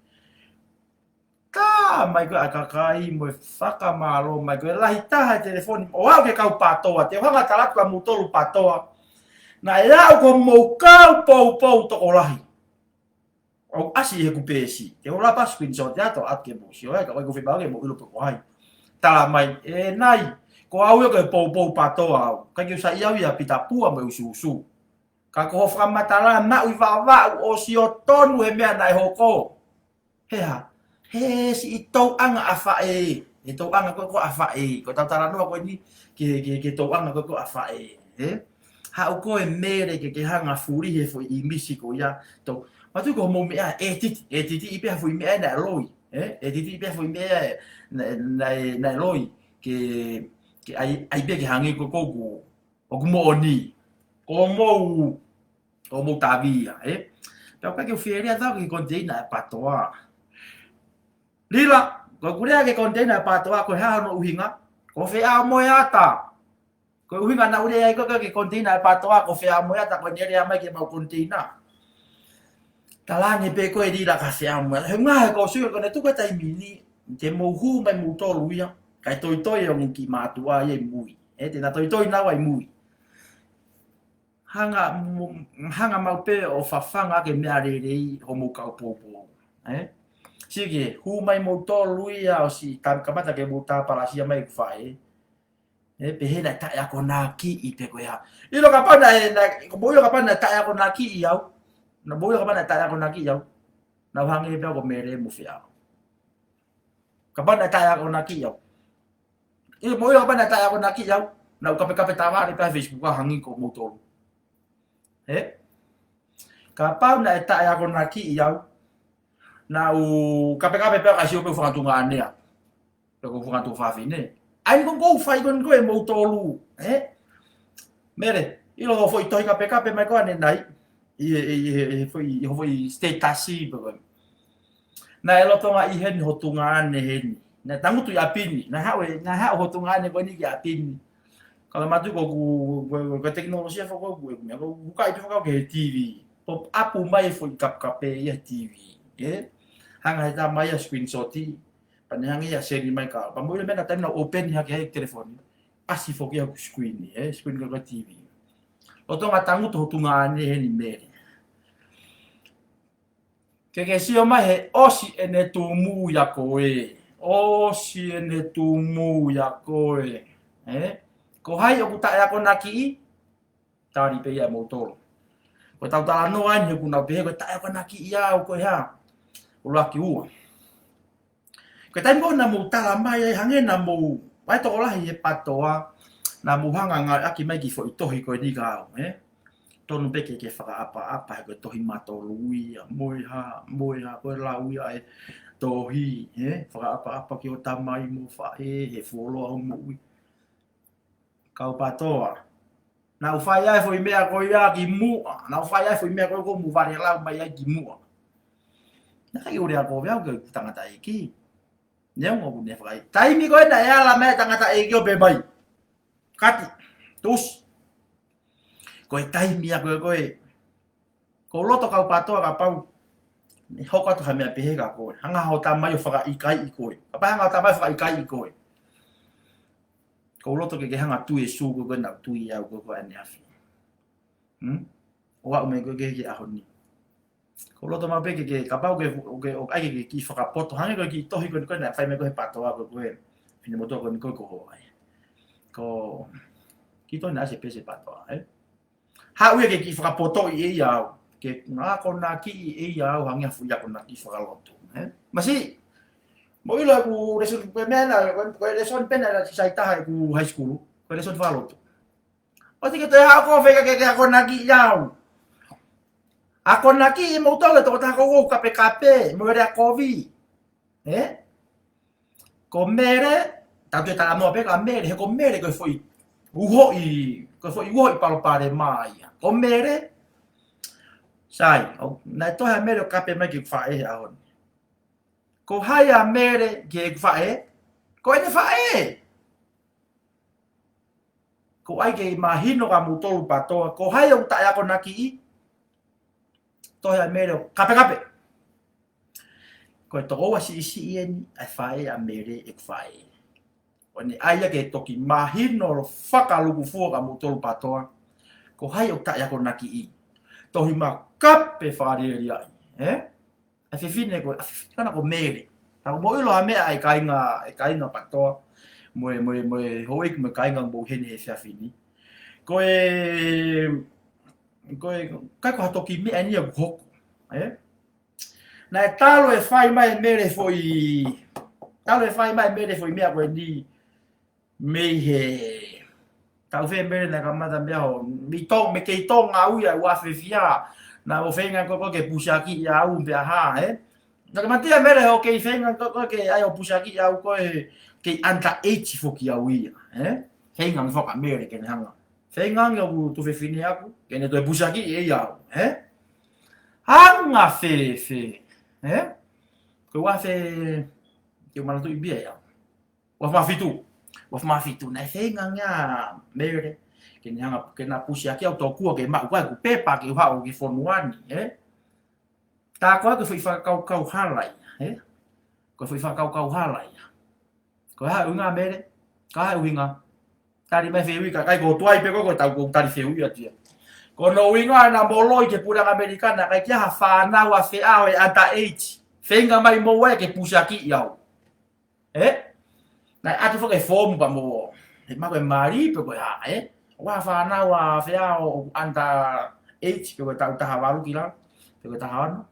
Ka mai ko ē ʻa e kakai mo e fakamālō mai ko e lahi taha e telefoni, ʻo aʻu ki he kau PATOA, te u hanga ʻo tala atu kia moutolu PATOA. Naʻe aʻu ko homou kau poupou tokolahi. ʻOku ʻasi ʻi heʻeku peesi. Te u lava pē ʻo screenshot atu ʻo ʻoatu ke mou sio ai, ka ʻoku ʻikai ke u fie maʻu ke mou ʻilo pe ko hai. Tala mai, ʻe nai, ko au ia ko e poupou PATOA au. ʻIkai ke u saiʻia au ia Pita Pua mo e ʻusuʻusu. Ka ko hoʻo fakamatala naʻa ku ʻi Vavaʻu ʻo sio tonu he meʻa naʻe hoko. He hā, he siʻi tauʻanga ʻa faʻē, he tauʻanga ko ē ko ē ʻa faʻē, ko ʻetau talanoa ko eni, ki he, ki he, ki he tauʻanga ko ē ko ē ʻa faʻē, ē? Haʻu ko ē Mele ke, ke hanga ʻo fuli he foʻi ʻīmisi ko ia, tau, matu ko homou meʻa, ʻe titi, ʻe titi ʻi pē ha foʻi meʻa naʻe loi, ē? ʻE titi ʻi pē ha foʻi meʻa naʻe, naʻe, naʻe loi, ke, ke ʻai, ʻai pē ke hangē ko ē ko ē ʻoku, ʻoku moʻoni, ko homou, ko homou tavi ia, ē? Pea ʻoku ʻikai ke u fie lea atu au ki he konteina ʻa e PATOA. Lila, ko ʻeku lea ki he konteina ʻa e PATOA, ko e hā hono ʻuhinga, ko feʻao mo e ata. Ko e ʻuhinga naʻa ku lea ai ko ē ki he konteina ʻa e PATOA, ko feʻao mo e ata, ko ʻene lea mai ki heʻemau konteina. Talaange pē ko ē Lila ka feʻao mo e ata. He ngaahi ko sio ko ʻene tuku e taimi ni, te mou hū mai moutolu ia, kae toitoi ʻa e ongo kiʻi mātuʻa ia ʻi mui. Ē, te na toitoi naua ʻi mui. Hanga mo-, hanga maʻu pē ʻo fafanga ke meʻa lelei homou kau poupou. Ē? Sike, hū mai moutolu ia ʻo siʻi tam-, kamata ke mou tāpalasia mai ʻeku faʻē. Ē, pehē naʻe taʻeakonakiʻi pē ko e hā. ʻIlo kapau naʻe, naʻe, ko mou ʻilo kapau naʻe taʻeakonakiʻi au. Naʻa mou ʻilo kapau naʻe taʻeakonakiʻi au. Naʻa ku hangē pē au ko Mele mo feʻao. Kapau naʻe taʻeakonakiʻi au. ʻIlo mou ʻilo kapau naʻe taʻeakonakiʻi au. Naʻa ku kapekape tavale pē he Facebook ʻo hangē ko moutolu. Ē? Kapau naʻe taʻeakonakiʻi au. Naʻa ku kapekape pē au kae sio pē ʻoku fakatuongaʻane au. Pe ʻoku fakatuofāfine. ʻA eni ko ē ʻoku ou fai ko eni ko ē moutolu. Ē? Mele, ʻilo hoʻo foʻi tohi kapekape mai ko ē ʻanenai. ʻI he, ʻi he, ʻi he foʻi, ʻi he foʻi status pe ko ē. Naʻe lolotonga ʻi heni ho tuongaʻane heni. Naʻe tangutu ʻi ʻapi ni. Naʻe haʻu e, naʻe haʻu ho tuongaʻane ko eni ki ʻapi ni. Ka matu ko ʻeku, ko e, ko e tekinolosia foki ko ē, ko e meʻa ko ē, ʻoku ʻikai pē fakau ki he TV. Pop up mai e foʻi kapekape ia he TV. Ē? Hanga he tama ia ʻo screenshot ʻi. Pea ne hanga ia ʻo send mai ka. Pea mou ʻilo e meʻa naʻe taimi naʻa ku open hake ai e telefoni. ʻAsi foki ia hoku screen, ē, screen ko e TV. Lolotonga tangutu hoku tuʻunga ʻanenai heni Mele. Ke ke sio mai he ʻosi ʻene tumu ia ko ē. ʻOsi ʻene tumu ia ko ē. Ē? Ko hai ʻoku taʻeakonakiʻi? Tali pē ia moutolu. Ko ʻetau talanoa eni he ʻoku nau pehē ko e taʻeakonakiʻi au ko e hā. ʻUluaki. Ua. Ko e taimi ko ē naʻa mou tala mai ai hangē naʻa mou, ʻa e tokolahi he PTOA, naʻa mou hanga ʻo ngāueʻaki mai e kiʻi foʻi tohi ko eni kia au, ē? Tonu pē ke ke fakaʻapaʻapa he ko e tohi matolu ia, mo e hā, mo e hā, ko e lau ia e tohi, ē? Fakaʻapaʻapa ki hoʻo tamai mo e faʻē, he fuoloa hoʻo moʻui. Kau PTOA. Naʻa ku fai ai e foʻi meʻa ko ia kimuʻa. Naʻa ku fai ai e foʻi meʻa ko ia kuo mou vale lau mai ai kimuʻa. Naʻe ʻikai ke u lea kovi au ki he tangataʻeiki. Neongo ʻoku ne fakaʻi. Taimi ko ē naʻe ala mai ai e tangataʻeiki ʻo pehē mai, Kati, tuʻusi. Ko e taimi ia ko ē ko ē. ʻOku ou loto kau PTOA kapau ʻe hoko atu ha meʻa pehē kia koe. Hanga hoʻo tamai ʻo fakaʻikaiʻi koe. Kapau hanga hoʻo tamai ʻo fakaʻikaiʻi koe. ʻOku ou loto ke ke hanga ʻo tui e sū ko ē naʻa ku tui au ko ē ko ē ʻaneafi. Hmm? ʻO aʻu mai ko ē ki he ʻaho ni. ʻOku ou loto maʻu pē ke, ke kapau ke, ke, ʻoku ʻai ke, ke kiʻi fakapoto. Hangē ko e kiʻi tohi ko ē ko ē naʻe fai mai ko ē he PTOA ko ē ko ē. Finemotuʻa ko eni ko ē ko ē. Ko e kiʻi tohi naʻe ʻasi pē he PTOA, ē? Haʻu ia ke kiʻi fakapotoʻi ʻe ia au. Ke akonakiʻi ʻe ia au hangē ha fuʻu akonaki fakalotu. Ē? Masiʻi, mou ʻilo ʻeku lēsoni pē meʻa naʻe, ko e lēsoni pē naʻe sai taha ʻeku high school. Ko e lēsoni fakalotu. ʻOua te ke toe haʻu koe ʻo feinga ke ke akonakiʻi au. Akonakiʻi moutolu e tokotaha ko ē ʻoku kapekape, mo e lea kovi. Ē? Ko Mele, tau toe talanoa pē kia Mele, he ko Mele ko e foʻi uhoʻi, ko e foʻi uhoʻi palopalema ia. Ko Mele, sai, ʻo, naʻe tohi ʻa Mele ʻo kape mai ki heʻeku faʻē he ʻaho ni. Ko hai ʻa Mele ki heʻeku faʻē? Ko ʻene faʻē. ʻOku ʻai ke mahino kia moutolu PTOA, ko hai ʻoku taʻeakonakiʻi? Tohi ʻa Mele ʻo kapekape. Ko e tokoua siʻisiʻi eni ʻa e faʻē ʻa Mele, ʻeku faʻē. ʻO ne ʻai ia ke toki mahino fakalūkufua kia moutolu PTOA, ko hai ʻoku taʻeakonakiʻi. Tohi mai ʻo kape fakalielia ai, ē? ʻA e fefine ko, ʻa e fefine ko ena ko Mele. Tau mou ʻilo ha meʻa ʻa e kāinga, ʻa e kāinga PTOA. Mo e, mo e, mo e houʻeiki mo e kāinga mou ʻi heni he efiafi ni. Ko e, ko e, ʻikai ko ha toki meʻa eni ia ʻoku hoko. Ē? Naʻe talu e fai mai ʻe Mele foʻi, talu e fai mai ʻe Mele foʻi meʻa ko eni. Mei he, tau fē Mele naʻe kamata meʻa ho, mei Tonga, mei kei Tonga au ia ʻi he ua afe fā. Naʻa ku feinga ko ē ko ē ke pusiakiʻi au pea hā, ē? Naʻe kamata ia Mele hoʻo kei feinga ko ē ko ē ke ʻai ʻo pusiakiʻi au ko ē, kei under age foki au ia, ē? Feinga mo faka Mele ke ne hanga. Feinga ange ʻoku tuofefine ʻaku, ke ne toe pusiakiʻi ʻe ia au, ē? Hanga fēfē, ē? Ko e ua afe, ke u manatuʻi pē ia au. Ua afe mā fitu. Ua afe mā fitu, naʻe feinga ange ʻa Mele ke ne hanga, ke na pusiakiʻi au tokua ke maʻu ko ē ʻeku pepa ke u haʻu ki he fonua ni, ē? Tā ko ē ko e foʻi fakakaukau hala ia, ē? Ko e foʻi fakakaukau hala ia. Ko e hā e ʻuhinga Mele? Ko e hā e ʻuhinga? Tali mai fehuʻi kakai ko e tuai pē ko ē ko ʻetau ko e tali fehuʻi atu ia. Ko hono ʻuhinga naʻa mou loi ki he puleʻanga ʻAmelika naʻe ʻikai ke ʻi ai ha fānau ʻa feʻao ʻe under age. Feinga mai mou ē ke pusiakiʻi au. Ē? Naʻe ʻatu foki e foomu pea mo, he maʻu e mali pe ko e hā, ē? ʻOku ʻi ai ha fānau ʻa feʻao ʻoku under age pe ko e taʻu taha valu ki lalo, pe ko e taha ono.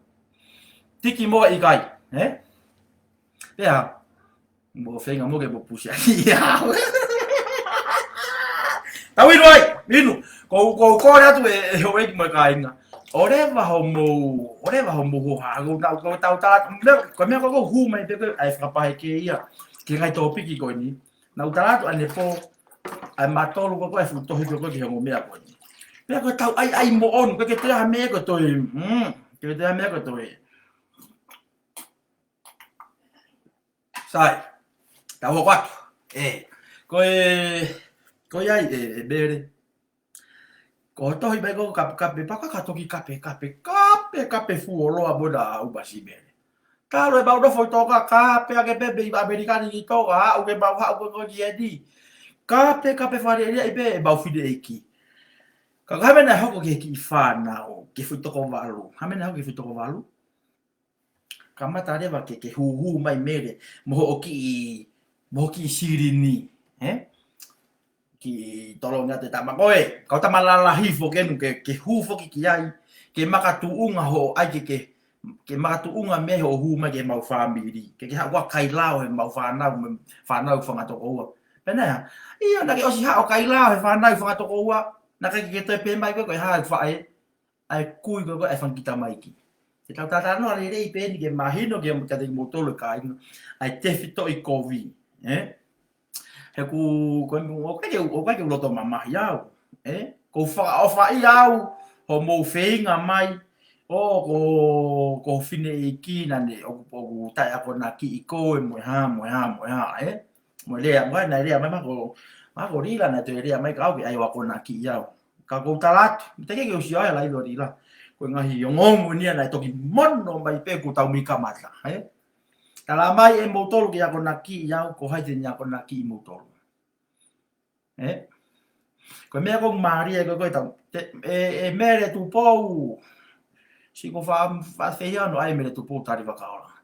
Tiki mo ʻikai, ē? Pea, mou feinga mou ke mou pusiakiʻi au. Tau inu ai, inu. Ko, ko, ko e atu e, e houʻeiki mo e kāinga. ʻOleva hoʻomou, ʻoleva hoʻomou hoha, ko e tau, ko e tau tala, meʻa, ko e meʻa ko ē ʻoku hū mai pē ko ē, ʻa e fakapaheke ia, ki he ngaahi tōpiki ko eni. Naʻa ku tala atu ʻanepō, ʻa e matolu ko ē ko ē, ʻa e fuʻu tohi ko ē ko ē ki he ongo meʻa ko eni. Pea ko e tau ʻai, ʻai moʻoni, ko e ke toe ha meʻa ko e toe, mm, ko e ke toe ha meʻa ko e toe. Sai, tau hoko atu. Ē, ko e, ko ia ē, ē Mele. Ko e tohi mai ko ē kapekape, pea ka ka toki kapekape, kapekape fuoloa mo na au masiʻi Mele. Talu ʻemau nofo ʻi Tonga, kape ake pē mei ʻAmelika ni ki Tonga, aʻu ke mau haʻu ko ē ki heni. Kape, kape fakalielia ʻi pē ʻemau fineʻeiki. Ka ko e hā e meʻa naʻe hoko ki he kiʻi fānau, ki he fuʻu toko valu. Hā e meʻa naʻe hoko ki he fuʻu toko valu? Kamata leva ke, ke hūhū mai Mele, mo hoʻo kiʻi, mo hoʻo kiʻi silini, ē? Kiʻi tolongi atu e tama ko ē, kau tama lalahi foki ʻeni ke, ke hū foki ki ai, ke makatuʻunga hoʻo ʻai ke, ke, ke makatuʻunga mei hoʻo hū mai ki heʻemau fāmili, ke, ke haʻu ʻo kailao heʻemau fānau, mo e fānau fanga toko ua. Pea naʻe hā? ʻIo, naʻa ke ʻosi haʻu ʻo kailao he fānau fanga toko ua, naʻa ke, ke toe pehē mai ko e, ko e hā e faʻē, ʻa e kui ko ē, ko e fanga kiʻi tamaiki. Ke tau talanoa lelei pē ʻeni ke mahino ke mo, kiate kimoutolu e kāinga, ʻa e tefitoʻi kovi, ē? He ʻoku, ko e, ʻoku ʻikai ke, ʻoku ʻikai ke u loto mamahi au, ē? ʻOku ou fakaʻofaʻia au hoʻomou feinga mai, ʻo ko, ko e fineʻeiki naʻa ne, ʻoku, ʻoku taʻeakonakiʻi koe mo e hā, mo e hā, mo e hā, ē? Mo e lea, mo e naʻe lea mai, mahalo ko, mahalo ko Lila naʻe toe lea mai kiate au ke ʻai ʻo akonakiʻi au. Ka ʻoku ou tala atu, teʻeki ke u sio ai ʻa e laivi ʻo Lila. Ko e ngaahi ongoongo ʻeni ia naʻe toki mono mai pē kuo tau mei kamata, ē? Tala mai ʻe moutolu ke akonakiʻi au, ko hai te ne akonakiʻi moutolu. Ē? Ko e meʻa ʻoku mālie ko ē, ko e tau, te, ē, ē Mele Tupou. Siʻi ko e fā, fā fehiʻa hono ʻai ʻe Mele Tupou tali fakaola.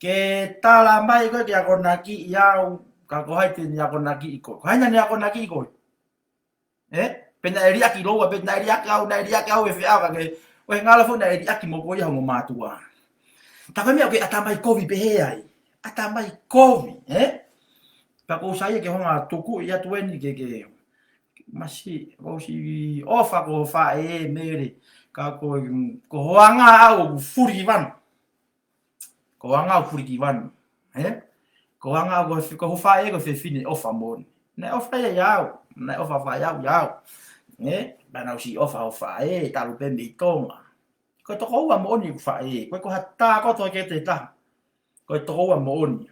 Ke tala mai ko ē ke akonakiʻi au, ka ko hai te ne akonakiʻi koe. Ko hai naʻa ne akonakiʻi koe? Ē? Pe naʻe liʻaki loua, pe naʻe liʻaki au, naʻe liʻaki au ʻe he feʻao ka ke, ʻo e ngalo fo naʻe liʻaki mo koe ia hoʻomo mātuʻa. Tā ko e meʻa ʻoku ke ʻatamai kovi pehē ai. ʻAtamai kovi, ē? Pea ʻoku ou saiʻia ke u hanga ʻo tuku ia atu ʻeni ke, ke, masiʻi, ʻosi ʻofa ko e faʻē Mele, ka ko, ko hoʻo anga au ʻoku fuli ki vanu. Ko hoʻo anga ʻoku fuli ki vanu, ē? Ko hoʻo anga ko e fi-, ko hoʻo faʻē ko e fefine ʻofa moʻoni. Naʻe ʻofa ia ʻia au, naʻe ʻofa faʻē au ʻia au. Ē? Pea naʻa ku siʻi ʻofa hoʻo faʻē, talu pē mei Tonga. Ko e toko ua moʻoni ʻeku faʻē, ʻoku ʻikai ko ha tā kotoa ke te taha. Ko e toko ua moʻoni.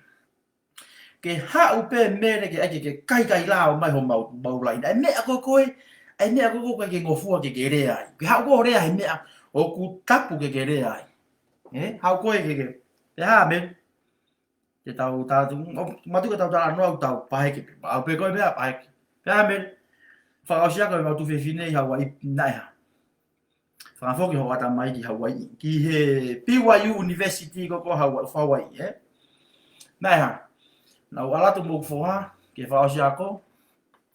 Ke haʻu pē Mele ke ʻai ke, ke kaikailao mai homau, mau laine. ʻA e meʻa ko ē ko ē, ʻa e meʻa ko ē ko ē ke ngofua ke ke lea ai. Ke haʻu ko ē ʻo lea he meʻa ʻoku tapu ke ke lea ai. Ē, haʻu ko ē ke, ke. Pea hā Mele? Ke tau, tau, tau, ʻo, mātuʻaki tau talanoa ʻo tau pehē ke, pau pē ko e meʻa pehē ke. Pea hā Mele? Fakaʻosi ʻa ko e mau tuofefine ʻi Hauaiʻi naʻe hā? Fakafoki hoʻo ʻatamai ki Hauaiʻi, ki he B Y U University ko ē ko Haua-, Hauaiʻi, ē? Naʻe hā? Naʻa ku ʻalu atu mo hoku foha, ke fakaʻosi ako,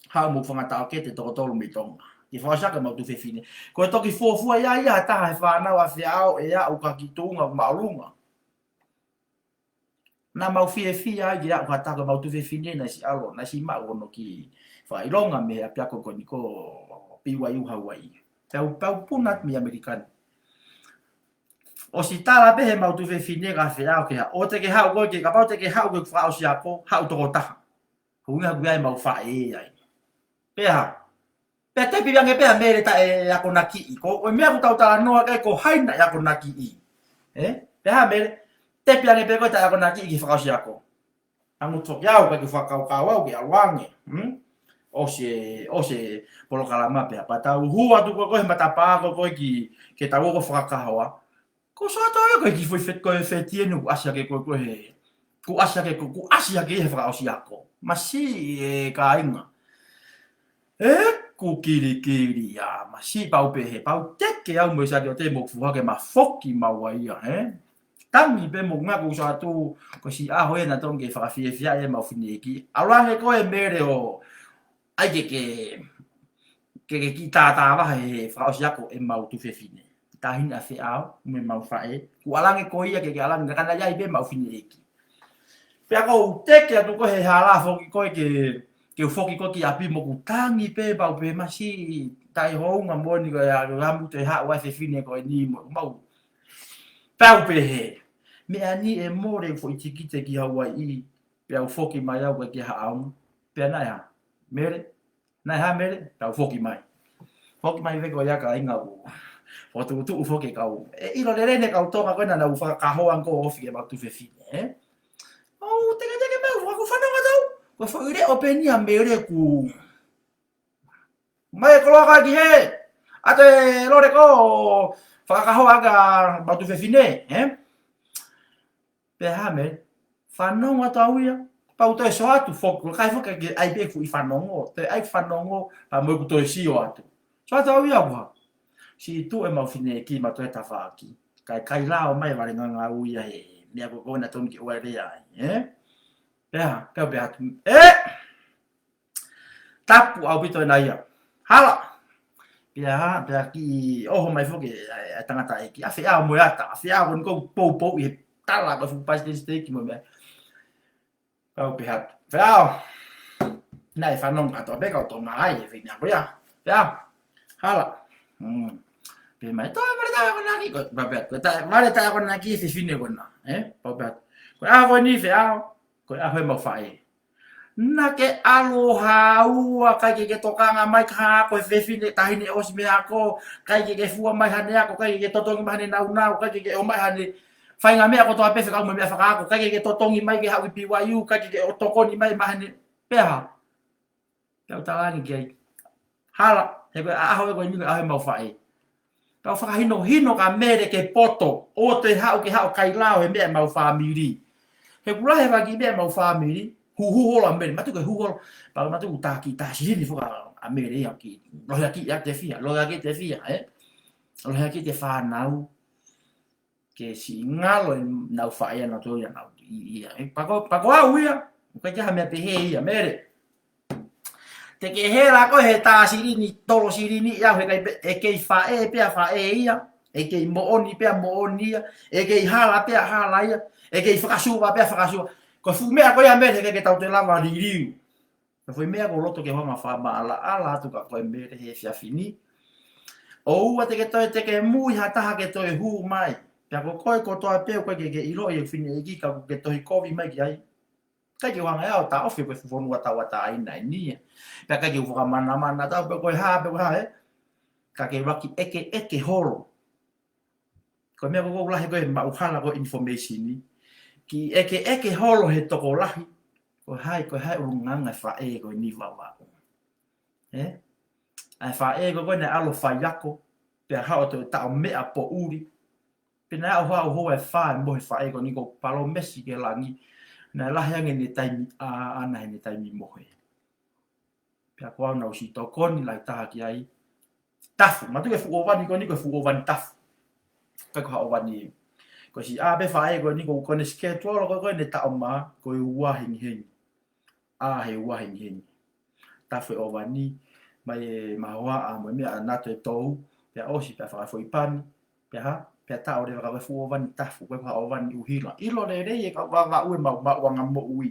haʻu mo hoku fanga taʻokete toko tolu mei Tonga. Ke fakaʻosi ako ʻemau tuofefine. Ko e toki fuofua ia ia ha taha he fānau ʻa e feʻao ʻe aʻu ki he tuʻunga māʻolunga. Naʻa mau fiefia ai ke aʻu ha taha ko ʻemau tuofefine naʻe siʻi ʻalu, naʻe siʻi maʻu hono kiʻi fakaʻilonga mei he ʻapiako ko eni ko B Y U Hauaiʻi. Pea u, pea u puna mei ʻAmelika ni. ʻOsi tala pē heʻemau tuofefine ka feʻao ke haʻu. ʻOua te ke haʻu koe ke, kapau te ke haʻu ke fakaʻosi ako, haʻu toko taha. Ko e ʻuhinga ʻoku ʻi ai ʻemau faʻē ai. Pea hā? Pea tepi ange pē ʻa Mele taʻeakonakiʻi. Ko e meʻa ʻoku tau talanoa ki ai ko hai naʻe akonakiʻi. Ē? Pea hā Mele? Tepi ange pē koe taʻeakonakiʻi ki he fakaʻosi ako. Angu toki au, ʻikai ke fakakaukau au ke ʻalu ange. Hmm? ʻOsi e, ʻosi e polokalama pea, pea tau hū atu ko ē ko ē he matapā ko ē ko ē ki, ke tau ō ko ē fakakahoa. Ko Sato ia ko e kiʻi foʻi fet-, ko e fetieni kuo ʻasi hake ko ē ko ē he, kuo ʻasi hake ko ē, kuo ʻasi hake he fakaʻosi ako. Masiʻi e kāinga. ʻEku kilikili ia, masiʻi pau pē he pau teke au mo e saki ʻo te mo hoku foha ke ma foki maua ia, ē? Tangi pē mo ngaku Sato, ko e siʻi ʻaho ē naʻa tonu ke fakafiefia ai ʻemau fineʻeiki. ʻAlu ange ko ē Mele ʻo ʻai ke, ke, ke, ke kiʻi tātāvaha he fakaʻosi ako ʻemau tuofefine. Taʻahine ʻa feʻao, mo ʻemau faʻē. Kuo ʻalu ange ko ia ke, ke ʻalu ange, ka naʻe ʻi ai pē ʻemau fineʻeiki. Pea ʻoku ou teke atu ko ē he hala foki ko ē ke, ke u foki ko ē ki ʻapi mo ʻeku tangi pē pau pē masiʻi taʻehounga moʻoni ko ia, ʻa ia mo te haʻu ʻa e fefine ko eni mo ʻemau. Pau pē he. Meʻa ni ʻe mole foʻi tikite ki Hauaiʻi. Pea u foki mai au ko ē ki Haʻamu. Pea naʻe hā? Mele, naʻe hā Mele? Tau foki mai. Foki mai pē ko ia kāinga ʻoku. Fokotuʻutuʻu foki kau. ʻE ʻilo lelei ʻe he kau Tonga ko ē naʻa nau fakakahoa ko ē ofi ke mau tuofefine, ē? ʻOu, teke teke mai, ʻoku ou fanongo atu. Ko e foʻi leʻo pē eni ʻa Mele ʻoku. Mai e koloa ka ki hē. ʻAtu e lole ko ē fakakahoa ka mau tuofefine, ē? Pea hā Mele, fanongo atu au ia. Pea u toe sio atu foki, ʻikai foki ke ʻai pē ʻeku fanongo, toe ʻai fanongo, pea mo ʻeku toe sio atu. Sio atu au ia ʻoku hā. Siʻi tuʻu ʻemau fineʻeiki maʻu e tafaʻaki. Kae kailao mai vale ngangau ia he meʻa ko ē naʻe tonu ke ʻoua ʻe lea ai, ē? Pea, pea, pea atu, ē? Tapu ʻaupito ʻena ia. Hala. Pea, pea kiʻi ʻoho mai foki e, e tangataʻeiki. ʻAfeʻao mo e ata, ʻafeʻao ko eni ʻoku ou poupouʻi he tala ko e fuʻu paisiteli siteiki mo e meʻa. Kau pehē atu, ʻAfeʻao. Naʻe fanongo atu pē kau tō mai he fefine ko ia. ʻAfeʻao. Hala. Hmm. Pehē mai, toe vale taʻe akonaki, ko, pea pehē atu, ko e taʻe, vale taʻe akonaki e fefine ko ena, ē? Pea u pehē atu, ko e ʻaho ko eni ʻAfeʻao, ko e ʻaho ʻemau faʻē. Naʻa ke ʻalu ʻo haʻu, ʻikai ke ke tokanga mai ki ha ako ʻe fefine, taʻahine ʻosi mei he ako, ʻikai ke ke fua mai haʻane ako, ʻikai ke ke totongi mai haʻane nāunau, ʻikai ke ke ʻomai haʻane faʻahinga meʻa kotoa pē fekauʻaki mo e meʻa fakaako, ʻikai ke ke totongi mai ke haʻu ki B Y U, ʻikai ke ke ʻo tokoni mai maʻa haʻane, pea hā. Pea u talaange ki ai, hala, he ko e ʻaho ē ko eni ko e ʻaho ʻemau faʻē. Pea u fakahinohino kia Mele ke poto, ʻoua te haʻu ke haʻu ʻo kailao he meʻa ʻemau fāmili. He ʻoku lahi e fanga kiʻi meʻa ʻemau fāmili, hūhū holo ʻa Mele, mātuʻaki hū holo, pea mātuʻaki tā kiʻi tā silini foki ʻa Mele ia ki, lohiakiʻi ʻa Tefia, lohiakiʻi Tefia, ē? Lohiakiʻi e fānau, ke siʻi ngalo ʻenau faʻē ʻanautolu ia ʻanautolu ia. Ē, pea ko, pea ko au ia, ʻoku ʻikai ke ʻi ai ha meʻa pehē ia, Mele. Te ke hela koe he tā silini, tolo silini ia, he ʻikai pē, ʻe kei faʻē pē ʻa faʻē ia, ʻe kei moʻoni pē ʻa moʻoni ia, ʻe kei hala pē ʻa hala ia, ʻe kei fakasuva pē ʻa fakasuva. Ko e fuʻu meʻa ko ia Mele, he ʻikai ke tau toe lava liliu. Ko e foʻi meʻa ʻoku ou loto ke u hanga ʻo fakamaʻalaʻala atu kia koe Mele he efiafi ni. ʻOua te ke toe tekemui ha taha ke toe hū mai. Pea ko koe kotoa pē ʻoku ʻikai ke ke ʻiloʻi e fineʻeiki ka ʻoku ke tohi kovi mai ki ai. ʻIkai ke u hanga ʻe au ʻo taʻofi ko e fuʻu fonua tauʻatāina eni ia. Pea ʻikai ke u fakamanamana atu pe ko e hā, pe ko e hā, ē? Ka ke ʻuluaki ʻekeʻeke holo. Ko e meʻa ko ē ʻoku lahi ko e maʻu hala ko e information ni. Kiʻi ʻekeʻeke holo he tokolahi. Ko hai, ko hai ʻulungaanga e faʻē ko eni Vavaʻu. Ē? ʻA e faʻē ko ē naʻe ʻalu ʻo faiako, pea haʻu ʻo toe taʻomeʻa poʻuli. Pea naʻe ʻalu ʻo haʻu ʻo hoa e fā e mohe faʻē ko eni, ko e palōmesi ki langi. Naʻe lahi ange ʻene taimi ʻaʻana heʻene taimi mohe. Pea ko au naʻa ku siʻi tokoni lahi taha ki ai. Tafu, mātuʻaki e fuʻu ʻōvani ko eni ko e fuʻu ʻōvani tafu. ʻIkai ko ha ʻōvani. Ko e siʻi ʻā pē faʻē ko eni ko, ko ʻene schedule ko ē ko ʻene taʻomaʻa, ko e ua hengihengi. ʻĀ he ua hengihengi. Tafu e ʻōvani, mai e mahoaʻa mo e meʻa ʻanautolu e tou, pea ʻosi pea fakafoʻi pani, pea hā, pea taʻo leva ka ko e fuʻu ʻōvani tafu, ko e fuʻu ʻōvani ʻuhila. ʻIlo lelei e kau Vavaʻu e maʻumaʻuʻanga moʻui.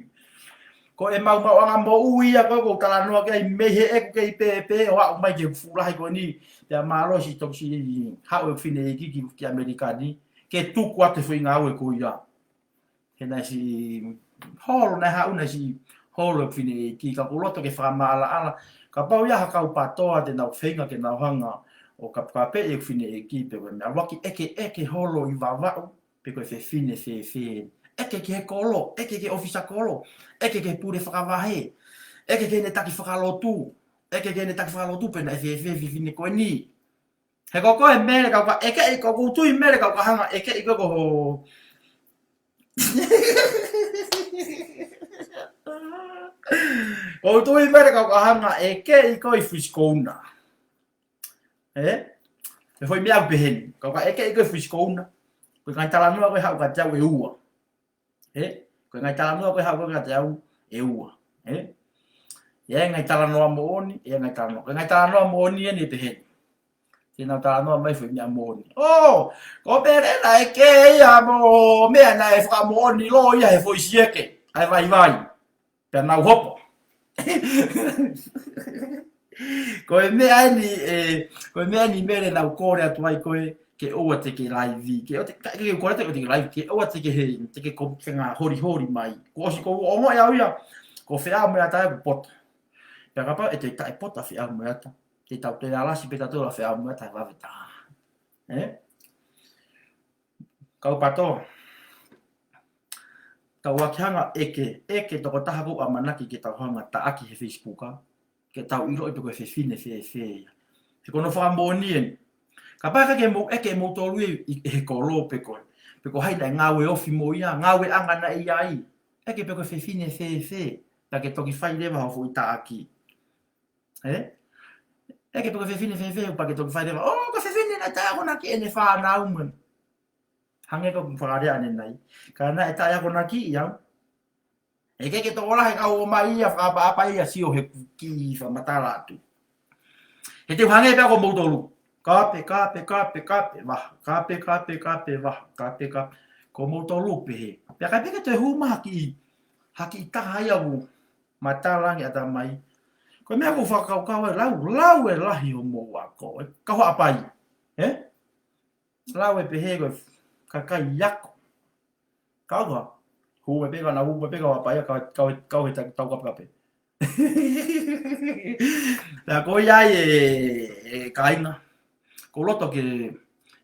Ko e maʻumaʻuʻanga moʻui ia ko ē ʻoku ou talanoa ki ai mei heʻeku kei pēpē ʻo aʻu mai ki he fuʻu lahi ko eni, pea mālō siʻi toki siʻi haʻu e fineʻeiki ki, ki ʻAmelika ni, ke tuku atu e foʻi ngāue ko ia. He naʻe siʻi holo, naʻe haʻu naʻe siʻi holo e fineʻeiki, ka ʻoku ou loto ke fakamaʻalaʻala. Kapau ʻe ʻi ai ha kau PTOA te nau feinga ke nau hanga ʻo kapekapeʻi e fineʻeiki pe ko e meʻa, ʻuluaki ʻekeʻeke holo ʻi Vavaʻu, pe ko e fefine fēfē. ʻEke ki he kolo, ʻeke ki he ʻōfisa kolo, ʻeke ki he pule fakavahe, ʻeke ki heʻene taki fakalotu, ʻeke ki heʻene taki fakalotu pe naʻe fēfē e fefine ko eni. He ko koe Mele kau ka ʻekeʻi, ʻoku ou tui Mele kau ka hanga ʻekeʻi koe ko ho. ʻOku ou tui Mele kau ka hanga ʻekeʻi koe ʻi Fisikou na. Ē? E foʻi meʻa ʻoku pehē ni. Kau ka ʻekeʻi koe ʻi Fisikou na. Ko e ngaahi talanoa ko ē haʻu kiate au ʻe ua. Ē? Ko e ngaahi talanoa ko ē haʻu ko ē kiate au ʻe ua. Ē? ʻE ngaahi talanoa moʻoni, ʻe ngaahi talanoa. Ko e ngaahi talanoa moʻoni eni ʻe pehē ni. Te nau talanoa mai foʻi meʻa moʻoni. ʻŌ, ko Mele naʻe kē ia mo e meʻa naʻe fakamoʻoni lō ia he foʻi sieke. ʻAi vaivai. Pea nau hopo. Ko e meʻa eni, ē, ko e meʻa eni Mele naʻa ku kole atu ai koe, ke ʻoua te ke laivi, ke ʻoua te, ka, ke kole atu ke ʻoua te ke laivi, ke ʻoua te ke he, te ke ko, ke ngā holiholi mai. Kuo ʻosi ʻeku ongoʻi au ia, ko Feʻao mo e ata ia kuo poto. Pea kapau ʻe toe taʻepoto ʻa Feʻao mo e ata, te tau toe alasi pē tautolu ʻa Feʻao mo e ata he vave taha. Ē? Kau PTOA. Tau ʻuluaki hanga ʻeke, ʻeke tokotaha ʻoku ʻamanaki ke tau hanga taʻaki he Facebook, ke tau ʻiloʻi pe ko e fefine fēfē ia. He ko hono fakamoʻoni eni. Kapau ʻe ʻikai ke mou ʻeke ʻe moutolu ia ʻi, ʻi he kolo pe ko e. Pe ko hai naʻe ngāue ofi mo ia, ngāueʻanga naʻe ʻi ai. ʻEke pe ko e fefine fēfē, pea ke toki fai leva hoʻo foʻi taʻaki. Ē? ʻEke pe ko e fefine fēfē, pea ke toki fai leva. ʻŌ, ko e fefine naʻe taʻeakonaki ʻene fānau mo. Hangē ko e fakalea ʻanenai. Ka naʻe taʻeakonakiʻi au. ʻEke ke tokolahi kau ō mai ia, fakaʻapaʻapa ia, sio he kiʻi fakamatala atu. He te u hangē pē au ko moutolu. Kape, kape, kape, kape, vaha. Kape, kape, kape, vaha. Kape, kape. Ko moutolu pehē. Pea ʻikai pē ke toe hū mai ha kiʻi, ha kiʻi taha ia ʻoku matala ange ʻatamai. Ko e meʻa ʻoku ou fakakaukau ai, lau, lau e lahi hoʻomou ako. ʻE, kau haʻapai. Ē? Lau e pehē ko e kakai ako. Kau ha. Hū mai pē kau na, hū mai pē kau haʻapai ia, kau, kau, kau he ta-, tau kapekape. Pea ko ia ai e, e kāinga. ʻOku ou loto ke,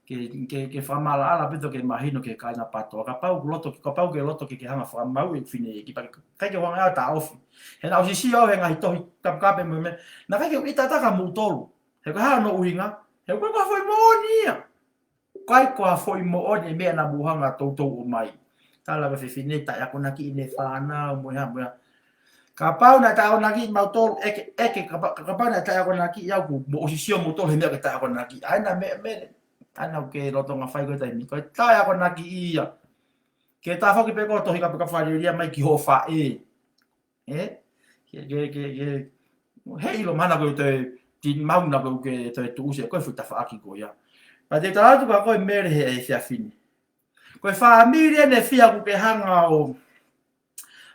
ke, ke, ke fakamaʻalaʻala pē ʻo ke mahino ki he kāinga PATOA. Kapau ʻoku loto, kapau ʻoku ke loto ke, ke hanga ʻo fakamaau e fefine ʻeiki pea ʻikai ke u hanga ʻe au ʻo taʻofi. He naʻá ku sio au he ngaahi tohi kapekape mo e meʻa. Naʻe ʻikai ke u ʻita ʻatā kia moutolu. He ko e hā hono ʻuhinga? He ko e, ko e foʻi moʻoni ia. ʻIkai ko ha foʻi moʻoni e meʻa naʻa mou hanga ʻo toutou ʻomai. Tala ko e fefine taʻeakonakiʻi ʻene fānau mo e hā mo e hā. Kapau naʻe taʻeakonakiʻi mautolu, ʻeke, ʻeke, kapa-, kapau naʻe taʻeakonakiʻi au kuo mou ʻosi sio moutolu he meʻa ke taʻeakonakiʻi. ʻA ia naʻe meʻa, meʻa, ʻa ia naʻá ku lolotonga fai ko e taimi. Ko e taʻeakonakiʻi ia. Ke tafoki pē ko e tohi kapekape falelia mai ki hoʻo faʻē. Ē? Ke, ke, ke, ke, he ʻilo mahalo ko e toe, ti mauna ko e ke toe tuʻusi ʻe koe e fuʻu tafaʻaki ko ia. Pea te u tala atu kia koe Mele he, he efiafi ni. Ko e fāmili ʻeni ʻe fiha ʻoku ke hanga ʻo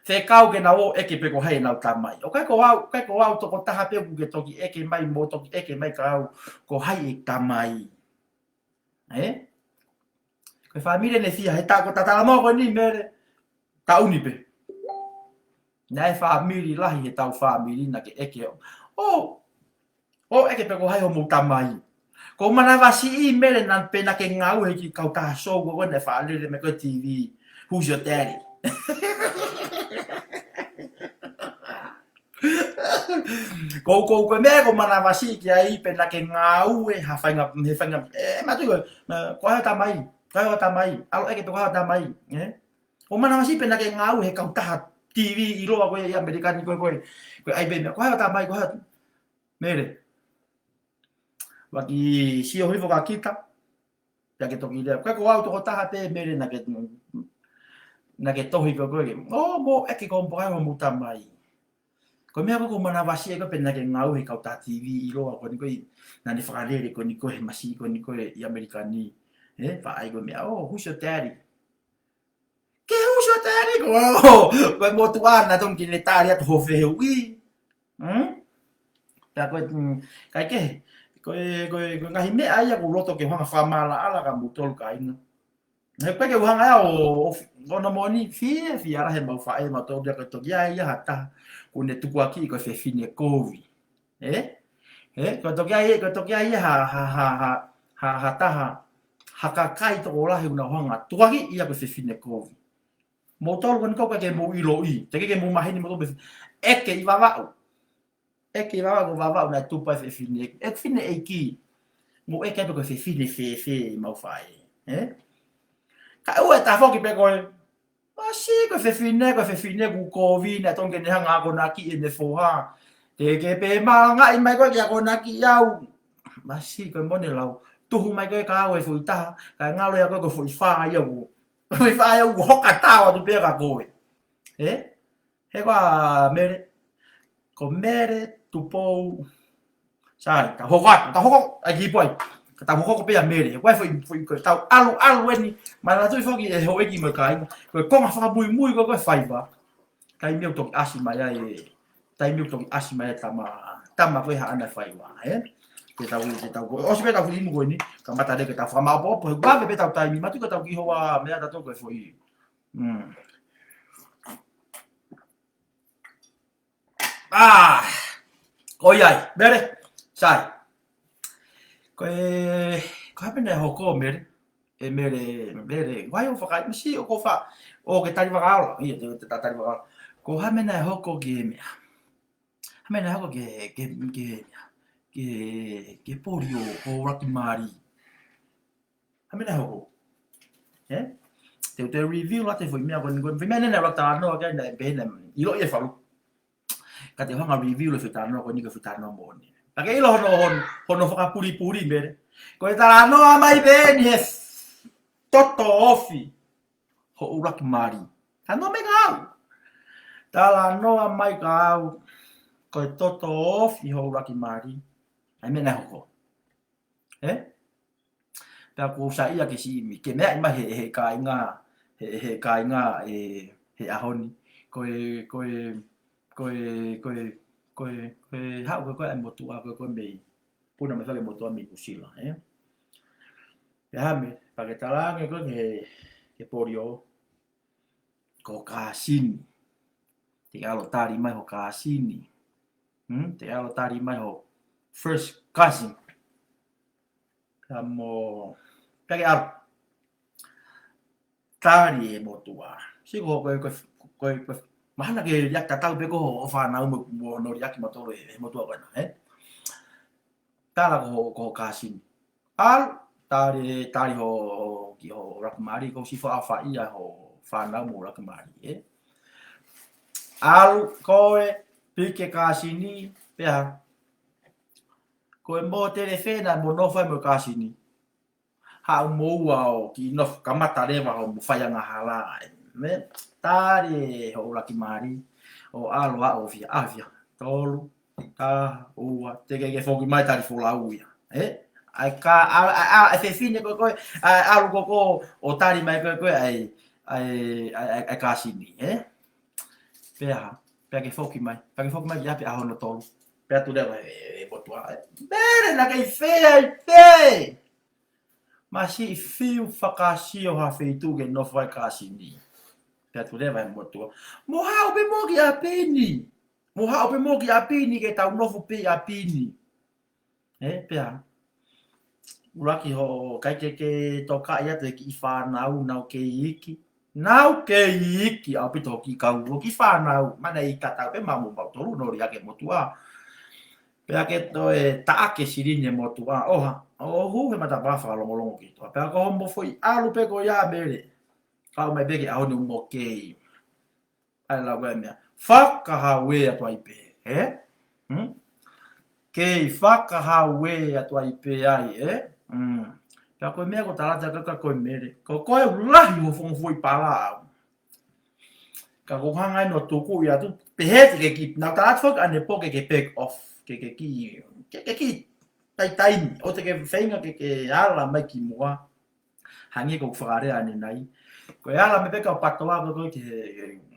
fekau ke nau ʻeke pe ko hai ʻenau tamai. ʻOku ʻikai ko au, ʻikai ko au tokotaha pē ʻoku ke toki ʻeke mai mo toki ʻeke mai kia au ko hai e tamai. Ē? Ko e fāmili ʻeni ʻe fiha, he taʻu ko e tatala mo ko eni Mele, taʻu ni pē. Naʻe fāmili lahi he tau fāmili naʻá ke ʻeke ʻo, ʻo, ʻo ʻeke pe ko hai hoʻomou tamai. ʻOku ou manavasiʻi Mele naʻa pe naʻá ke ngāue he kiʻi kautaha sou ko ē naʻe faʻa lele mai ko e TV. Who's your daddy? Ko, ko, ko e meʻa ʻoku ou manavasiʻi ki ai pe naʻá ke ngāue ha faʻahinga, he faʻahinga, ē, mātuʻa, ko hai hoʻo tamai, ko hai hoʻo tamai, ʻalu ʻeke pe ko hai hoʻo tamai, ē? ʻOku ou manavasiʻi pe naʻá ke ngāue he kautaha TV ʻiloa ko ē ʻi ʻAmelika ni ko ē, ko ē, ko ē ʻai pē meʻa, ko hai hoʻo tamai, ko hai hoʻo, Mele. Vaki sio hifo kia kita, pea ke toki lea. ʻIkai ko au tokotaha pē Mele naʻá ke, naʻá ke tohi ko ē ko ē. ʻŌ, mou ʻeke ko ē pe ko hai hoʻomou tamai. Ko e meʻa ko ē ʻoku ou manavasiʻi ko ē pe naʻá ke ngāue he kautaha TV ʻiloa ko eni ko ē, naʻá ne fakalele ko eni ko ē he masiʻi ko eni ko ē ʻi ʻAmelika ni. Ē, faʻa ʻai ko e meʻa, ʻō, who's your daddy? Ke who's your daddy ko, ko e motuʻa naʻe totonu ke ne tali atu hoʻo fehuʻi. Hmm? Pea ko e, mm, kae kehe, ko e, ko e, ko e ngaahi meʻa ia ʻoku ou loto ke u hanga ʻo fakamaʻalaʻala kia moutolu kāinga. He ʻikai ke u hanga ʻe au ʻo, ʻo, ʻo na moʻoni, fiefia lahi ʻemau faʻē mautolu ia ko e toki ʻi ai ia ha taha, ʻoku ne tukuakiʻi ko e fefine kovi. Ē? Ē? Ko e toki ʻi ai, ko e toki ʻi ai ia ha, ha, ha, ha, ha, ha taha, ha kakai tokolahi ʻoku nau hanga ʻo tukuakiʻi ia ko e fefine kovi. Moutolu ko eni ʻoku ʻikai ke mou ʻiloʻi, teʻeki ke mou maheni moutolu pe ʻeke ʻi Vavaʻu. ʻEke ʻi Vavaʻu, ko Vavaʻu naʻe tupu ai e fefine, e fefine ʻeiki. Mou ʻeke pe ko e fefine fēfē ʻemau faʻē, ē? Kae ʻoua ʻe tafoki pē koe. Masiʻi ko e fefine, ko e fefine ʻoku kovi naʻe totonu ke ne hanga ʻo akonakiʻi ʻene foha. Teʻeki pē malangaʻi mai koe ke akonakiʻi au. Masiʻi ko e mone lau. Tuhu mai koe kia au e foʻi taha, kae ngalo ia koe ko e foʻi fā ia ʻoku. Foʻi fā ia ʻoku hoka tau atu pē kia koe. Ē? He ko Mele, ko Mele Tupou. Sai, tau hoko atu, tau hoko, ʻai ki poi. Ka tau hoko pē ʻa Mele, ko e foʻi, foʻi, ko e tau ʻalu, ʻalu ʻeni, manatuʻi foki ʻe houʻeiki mo e kāinga. Ko e konga fakamuimui ko ē, ko e faiva. Taimi ʻoku toki ʻasi mai ai, taimi ʻoku toki ʻasi mai ai tama, tama ko ē haʻane faiva, ē? Ke tau, ke tau, ko, ʻosi pē tau fili mo ko eni, kamata leva ke tau fakamaʻopoʻopo, he ʻoku vave pē ʻetau taimi, mātuʻa ke tau kiʻi hoa, meʻa tautolu ko e foʻi. Mm. ʻĀ, ko ia ai, Mele, sai. Ko e, ko e hā e meʻa naʻe hoko Mele, ʻe Mele, Mele, ʻoku ʻi ai hoʻo fakaʻi, masiʻi ʻoku fa, ʻoku ke tali vakaola, ʻio, te, te, ta tali vakaola. Ko e hā e meʻa naʻe hoko ki he meʻa. Hā e meʻa naʻe hoko ki he, ki he, ki he, ki he, ki he poli ʻo, ʻo Laki Mali. Hā e meʻa naʻe hoko. Ē? Te u toe review ʻa e foʻi meʻa ko eni, ko e foʻi meʻa naʻe ʻuluaki talanoa ki ai, naʻe pehē naʻe ʻilo ia ʻe Falu. Ka te u hanga review ʻa e foʻi talanoa ko eni, ko e foʻi talanoa moʻoni. Pea ke ʻilo hono, hono, hono fakapulipuli, Mele. Ko e talanoa mai pē eni he toto ofi hoʻo ʻuluaki mali. Talanoa mai kia au. Talanoa mai kia au. Ko e toto ofi hoʻo ʻuluaki mali. ʻA e meʻa naʻe hoko. Ē? Pea ʻoku ou saiʻia ke siʻi mi, ke meaʻi mai he, he kāinga, he, he kāinga, ē, he ʻaho ni. Ko e, ko e, ko e, ko e, ko e, ko e haʻu ko ē ʻa e motuʻa ko ē, ko ē mei, puna mai fale motuʻa mei Nuʻusila, ē? Pea hame, pea ke talaange ko ē ke, ke polio, ko Kasini. Te ke ʻalu ʻo tali mai ho Kasini. Hmm? Te ke ʻalu ʻo tali mai ho first cousin. Pea mo, pea ke ʻalu ʻo tali e motuʻa. Sio ko e, ko e, ko e, ko e, mahalo ke liʻaki tatau pē ko hoʻo fānau mo, mo nau liʻaki mautolu e, e motuʻa ko ena, ē? Tala ko hoʻo, ko hoʻo Kasini. ʻAlu, tali, tali ho, ki hoʻo ʻuluaki mali, ko e siʻi faʻa faʻia ho fānau mo e ʻuluaki mali, ē? ʻAlu, ko e, piki e Kasini, pea. Ko e mōtele fena mo nofo ai mo e Kasini. Haʻu mo ua ʻo kiʻi nofo kamata leva hoʻomo fai angahala ai. Mē, tali hoʻo ʻuluaki mali, ʻo ʻalu ʻo fiha, ʻa fiha. Tolu, taha, ua, teʻeki ke foki mai, tali folau ia. Ē? ʻAi ka, ʻa, ʻa, ʻa, ʻa e fefine ko ē, ko ē, ʻa, ʻalu ko ē, ko ē, ʻo tali mai ko ē, ko ē, ʻai, ʻai, ʻai, ʻai, ʻai Kasini, ē? Pea, pea ke foki mai, pea ke foki mai ki ʻapi ʻaho hono tolu. Pea tuleʻi e, e, e motuʻa, ē? Mele naʻa ke ʻi fē ai pē? Masiʻi fiu fakasio ha feituʻu ke nofo ai Kasini. Pea tuleʻi e motuʻa. Mou haʻu pē mo au ki ʻapi ni. Mou haʻu pē mo au ki ʻapi ni ke tau nofo pē ʻi ʻapi ni. Ē, pea. ʻUluaki hoʻo ʻikai ke ke tokaʻi atu e kiʻi fānau, nau kei iiki. Nau kei iiki ʻaupito hoʻo kiʻi kau, hoʻo kiʻi fānau. Mana ʻi tatau pē maumau mautolu, noli ake motuʻa. Pea ke toe taʻaki e silini e motuʻa, ʻo hā, ʻo hū he matapā fakalongolongo ki tuʻa. Pea ko hoʻomo foʻi ʻalu pē ko ia Mele. Kau mai pē ki he ʻaho ni mo kei. ʻAi lau e meʻa. Fakahauē atu ai pē, ē? Hmm? Kei fakahauē atu ai pē ai, ē? Hmm. Pea ko e meʻa ko e talata kaka ko ē Mele. Ko koe ʻoku lahi hoʻo fanga foʻi pala au. Ka ʻoku ou hanga ʻeni ʻo tukuʻi atu, pehē te ke kiʻi, nau tala atu foki ʻanepō ke ke back off, ke ke kiʻi, ke ke kiʻi taitaimi, ʻoua te ke feinga ke ke ala mai ki muʻa. Hangē ko ʻeku fakalea ʻanenai. Ko e ala mai pē kau PATOA ko ē, ko ē ke,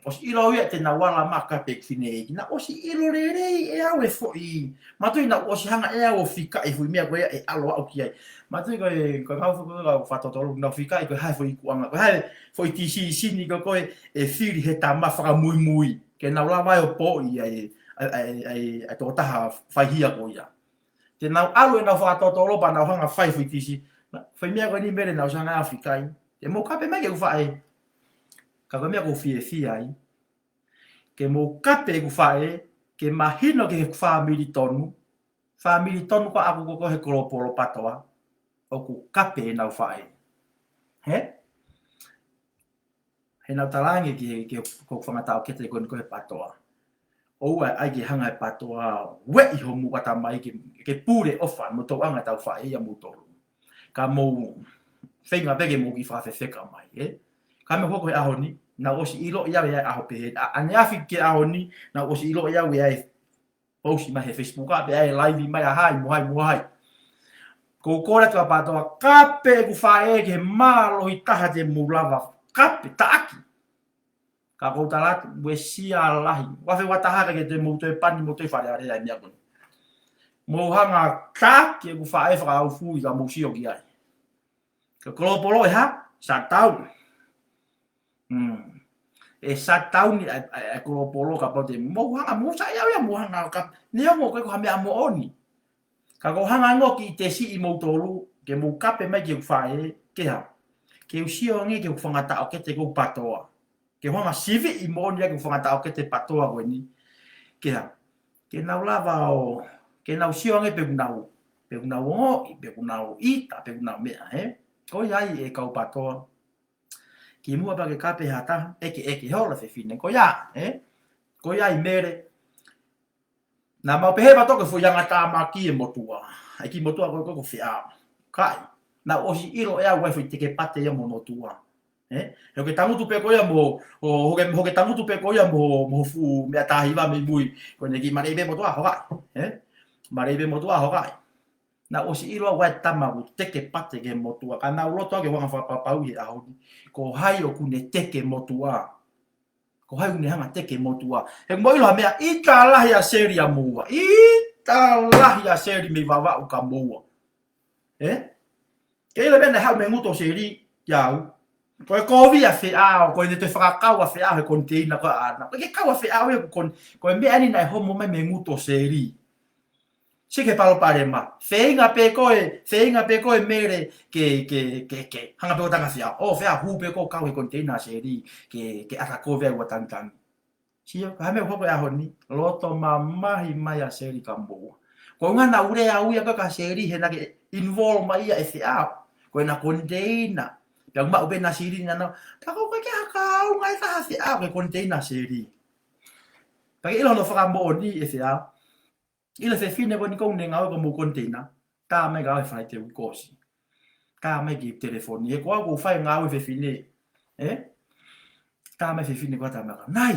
ʻosi ʻilo ia te nau ala mai kape fine ki. Naʻa ʻosi ʻilo lelei ʻe au e foʻi. Manatuʻi naʻa ʻosi hanga ʻe au ʻo fikaʻi e foʻi meʻa ko ia ʻe ʻalu aʻu ki ai. Manatuʻi ko e, ko e kau foʻi ko ē kau fakatotolo, naʻa nau fikaʻi ko e hā e foʻi ikuʻanga, ko e hā e foʻi tisisini ko ē, ko ē ʻe fili he tama fakamuimui. Ke nau lava ai ʻo poʻi ai, ai, ai, ai, ai tokotaha faihia ko ia. Te nau ʻalu ʻenau fakatotolo pea nau hanga ʻo fai e foʻi tisi. Foʻi meʻa ko eni Mele naʻa ku ʻosi hanga ʻo fikaʻi. Te mou kape mai ki heʻeku faʻē. Ka ko e meʻa ʻoku ou fiefia ai. Ke mou kape ʻeku faʻē, ke mahino ki heʻeku fāmili tonu. Fāmili tonu ko ē ʻaʻaku ko ē ko ē he kolopolo PATOA. ʻOku kape ʻenau faʻē. Hē? He naʻa ku talaange ki he, ki he, ko e fanga taʻokete ko eni ko ē he PATOA. ʻOua ʻe ʻai ke hanga ʻe he PATOA ʻo ueʻi homou ʻatamai ke, ke pule ʻofa mo e tōʻonga ʻetau faʻē ia moutolu. Ka mou feinga pē ke mou kiʻi fakafefeka mai, ē? Ka mou hoko he ʻaho ni, naʻa ku ʻosi ʻiloʻi au ʻe au e ʻaho pehē. ʻA, ʻaneafi ki he ʻaho ni, naʻa ku ʻosi ʻiloʻi au ʻe au e post mai he Facebook, ʻa pē ʻa e live mai ʻa hai mo hai mo hai. ʻOku ou kole atu ki he PATOA, kape ʻeku faʻē ki he mālohi taha te mou lava, kape, taʻaki. Ka ʻoku ou tala atu, uesia lahi. Ua fe ua taha ka ke toe mou toe pani, mou toe Fale Alea e meʻa ko eni. Mou hanga ʻo taʻaki ʻeku faʻē fakaʻaufuʻi ka mou sio ki ai. Ko e kolopolo ʻe hā? Shutdown. Hmm. ʻE shutdown ʻa e, ʻa e, ʻa e kolopolo kapau te mou hanga, mou saiʻia ia mou hanga ka, neongo ko e ko ha meʻa moʻoni. Ka ʻoku ou hanga ʻo kiʻi tesiʻi moutolu, ke mou kape mai ki heʻeku faʻē, ke hā? Ke u sio ange ki heʻeku fanga taʻokete ko ē PATOA. Ke u hanga ʻo siviʻi moʻoni ʻaki ʻeku fanga taʻokete PATOA ko eni. Ke hā? Ke nau lava ʻo, ke nau sio ange pe ʻoku nau, pe ʻoku nau ongoʻi, pe ʻoku nau ʻita, pe ʻoku nau meʻa, ē? Ko ia ai e kau PATOA. Kimuʻa pea ke kape ha taha, ʻeke, ʻeke, hola fefine, ko ia, ē? Ko ia ʻi Mele. Naʻa mau pehē pē toki foʻi angatāmaki e motuʻa. ʻEiki motuʻa ko, ko, ko Feʻao. Kae. Naʻa ku ʻosi ʻilo ʻe au ʻa e foʻi teke pate ia mo hono tuʻa. Ē? He ʻoku ke tangutu pē ko ia mo, ʻo, ʻoku ke, ʻoku ke tangutu pē ko ia mo, mo fuʻu meʻa tahiva mei mui. Ko ʻene kiʻi maleʻi pē motuʻa hokaʻi. Ē? Maleʻi pē motuʻa hokaʻi. Naʻa ku ʻosi ʻilo au ʻa e tama ʻoku teke pate ki he motuʻa. Ka naʻa ku loto au ke u hanga fakapapauʻi he ʻaho ni. Ko hai ʻoku ne teke motuʻa. Ko hai ʻoku ne hanga teke motuʻa. He ʻoku mou ʻilo ha meʻa, ʻita lahi ʻa Seli ʻa moua. ʻIta lahi ʻa Seli mei Vavaʻu kia moua. Ē? Ke ʻilo meʻa naʻe haʻu mei he ngutu ʻo Seli kia au. Ko e kovi ʻa Feʻao, ko ʻene toe fakakau ʻa Feʻao he koniteina ko ē ʻaʻana. Ko e ke kau ʻa Feʻao ia ko e kon-, ko e meʻa ni naʻe homo mai mei he ngutu ʻo Seli. Sio ki he palopalema. Feinga pē ko ē, feinga pē ko ē Mele ke, ke, ke, ke. Hanga pē ʻo tanga Feʻao. ʻO Feʻao hū pē ko ē kau he koniteina ʻa Seli ke, ke ʻata kovi ai ʻa e ua tangitangi. Sio, ka hame hoko e ʻaho ni, loto mamahi mai ʻa Seli kia moua. Ko e ʻuhinga naʻa ku lea au ia ko ē kia Seli he naʻa ke involve mai ia ʻe Feʻao. Ko ʻena koniteina. Pea ʻoku maʻu pē ʻena silini naʻa nau. Pea ko e ʻikai ke ha kaunga ʻe taha ʻa Feʻao ki he koniteina ʻa Seli. Pea ke ʻilo hono fakamoʻoni ʻe Feʻao. ʻIlo e fefine ko eni ʻoku ne ngāue ki homou koniteina. Tā mai kia au he Falaite uike kuo ʻosi. Tā mai ki he telefoni. He ko au ʻoku ou fai e ngāue fefine. Ē? Tā mai e fefine ko ē tā mai kia au. Nai.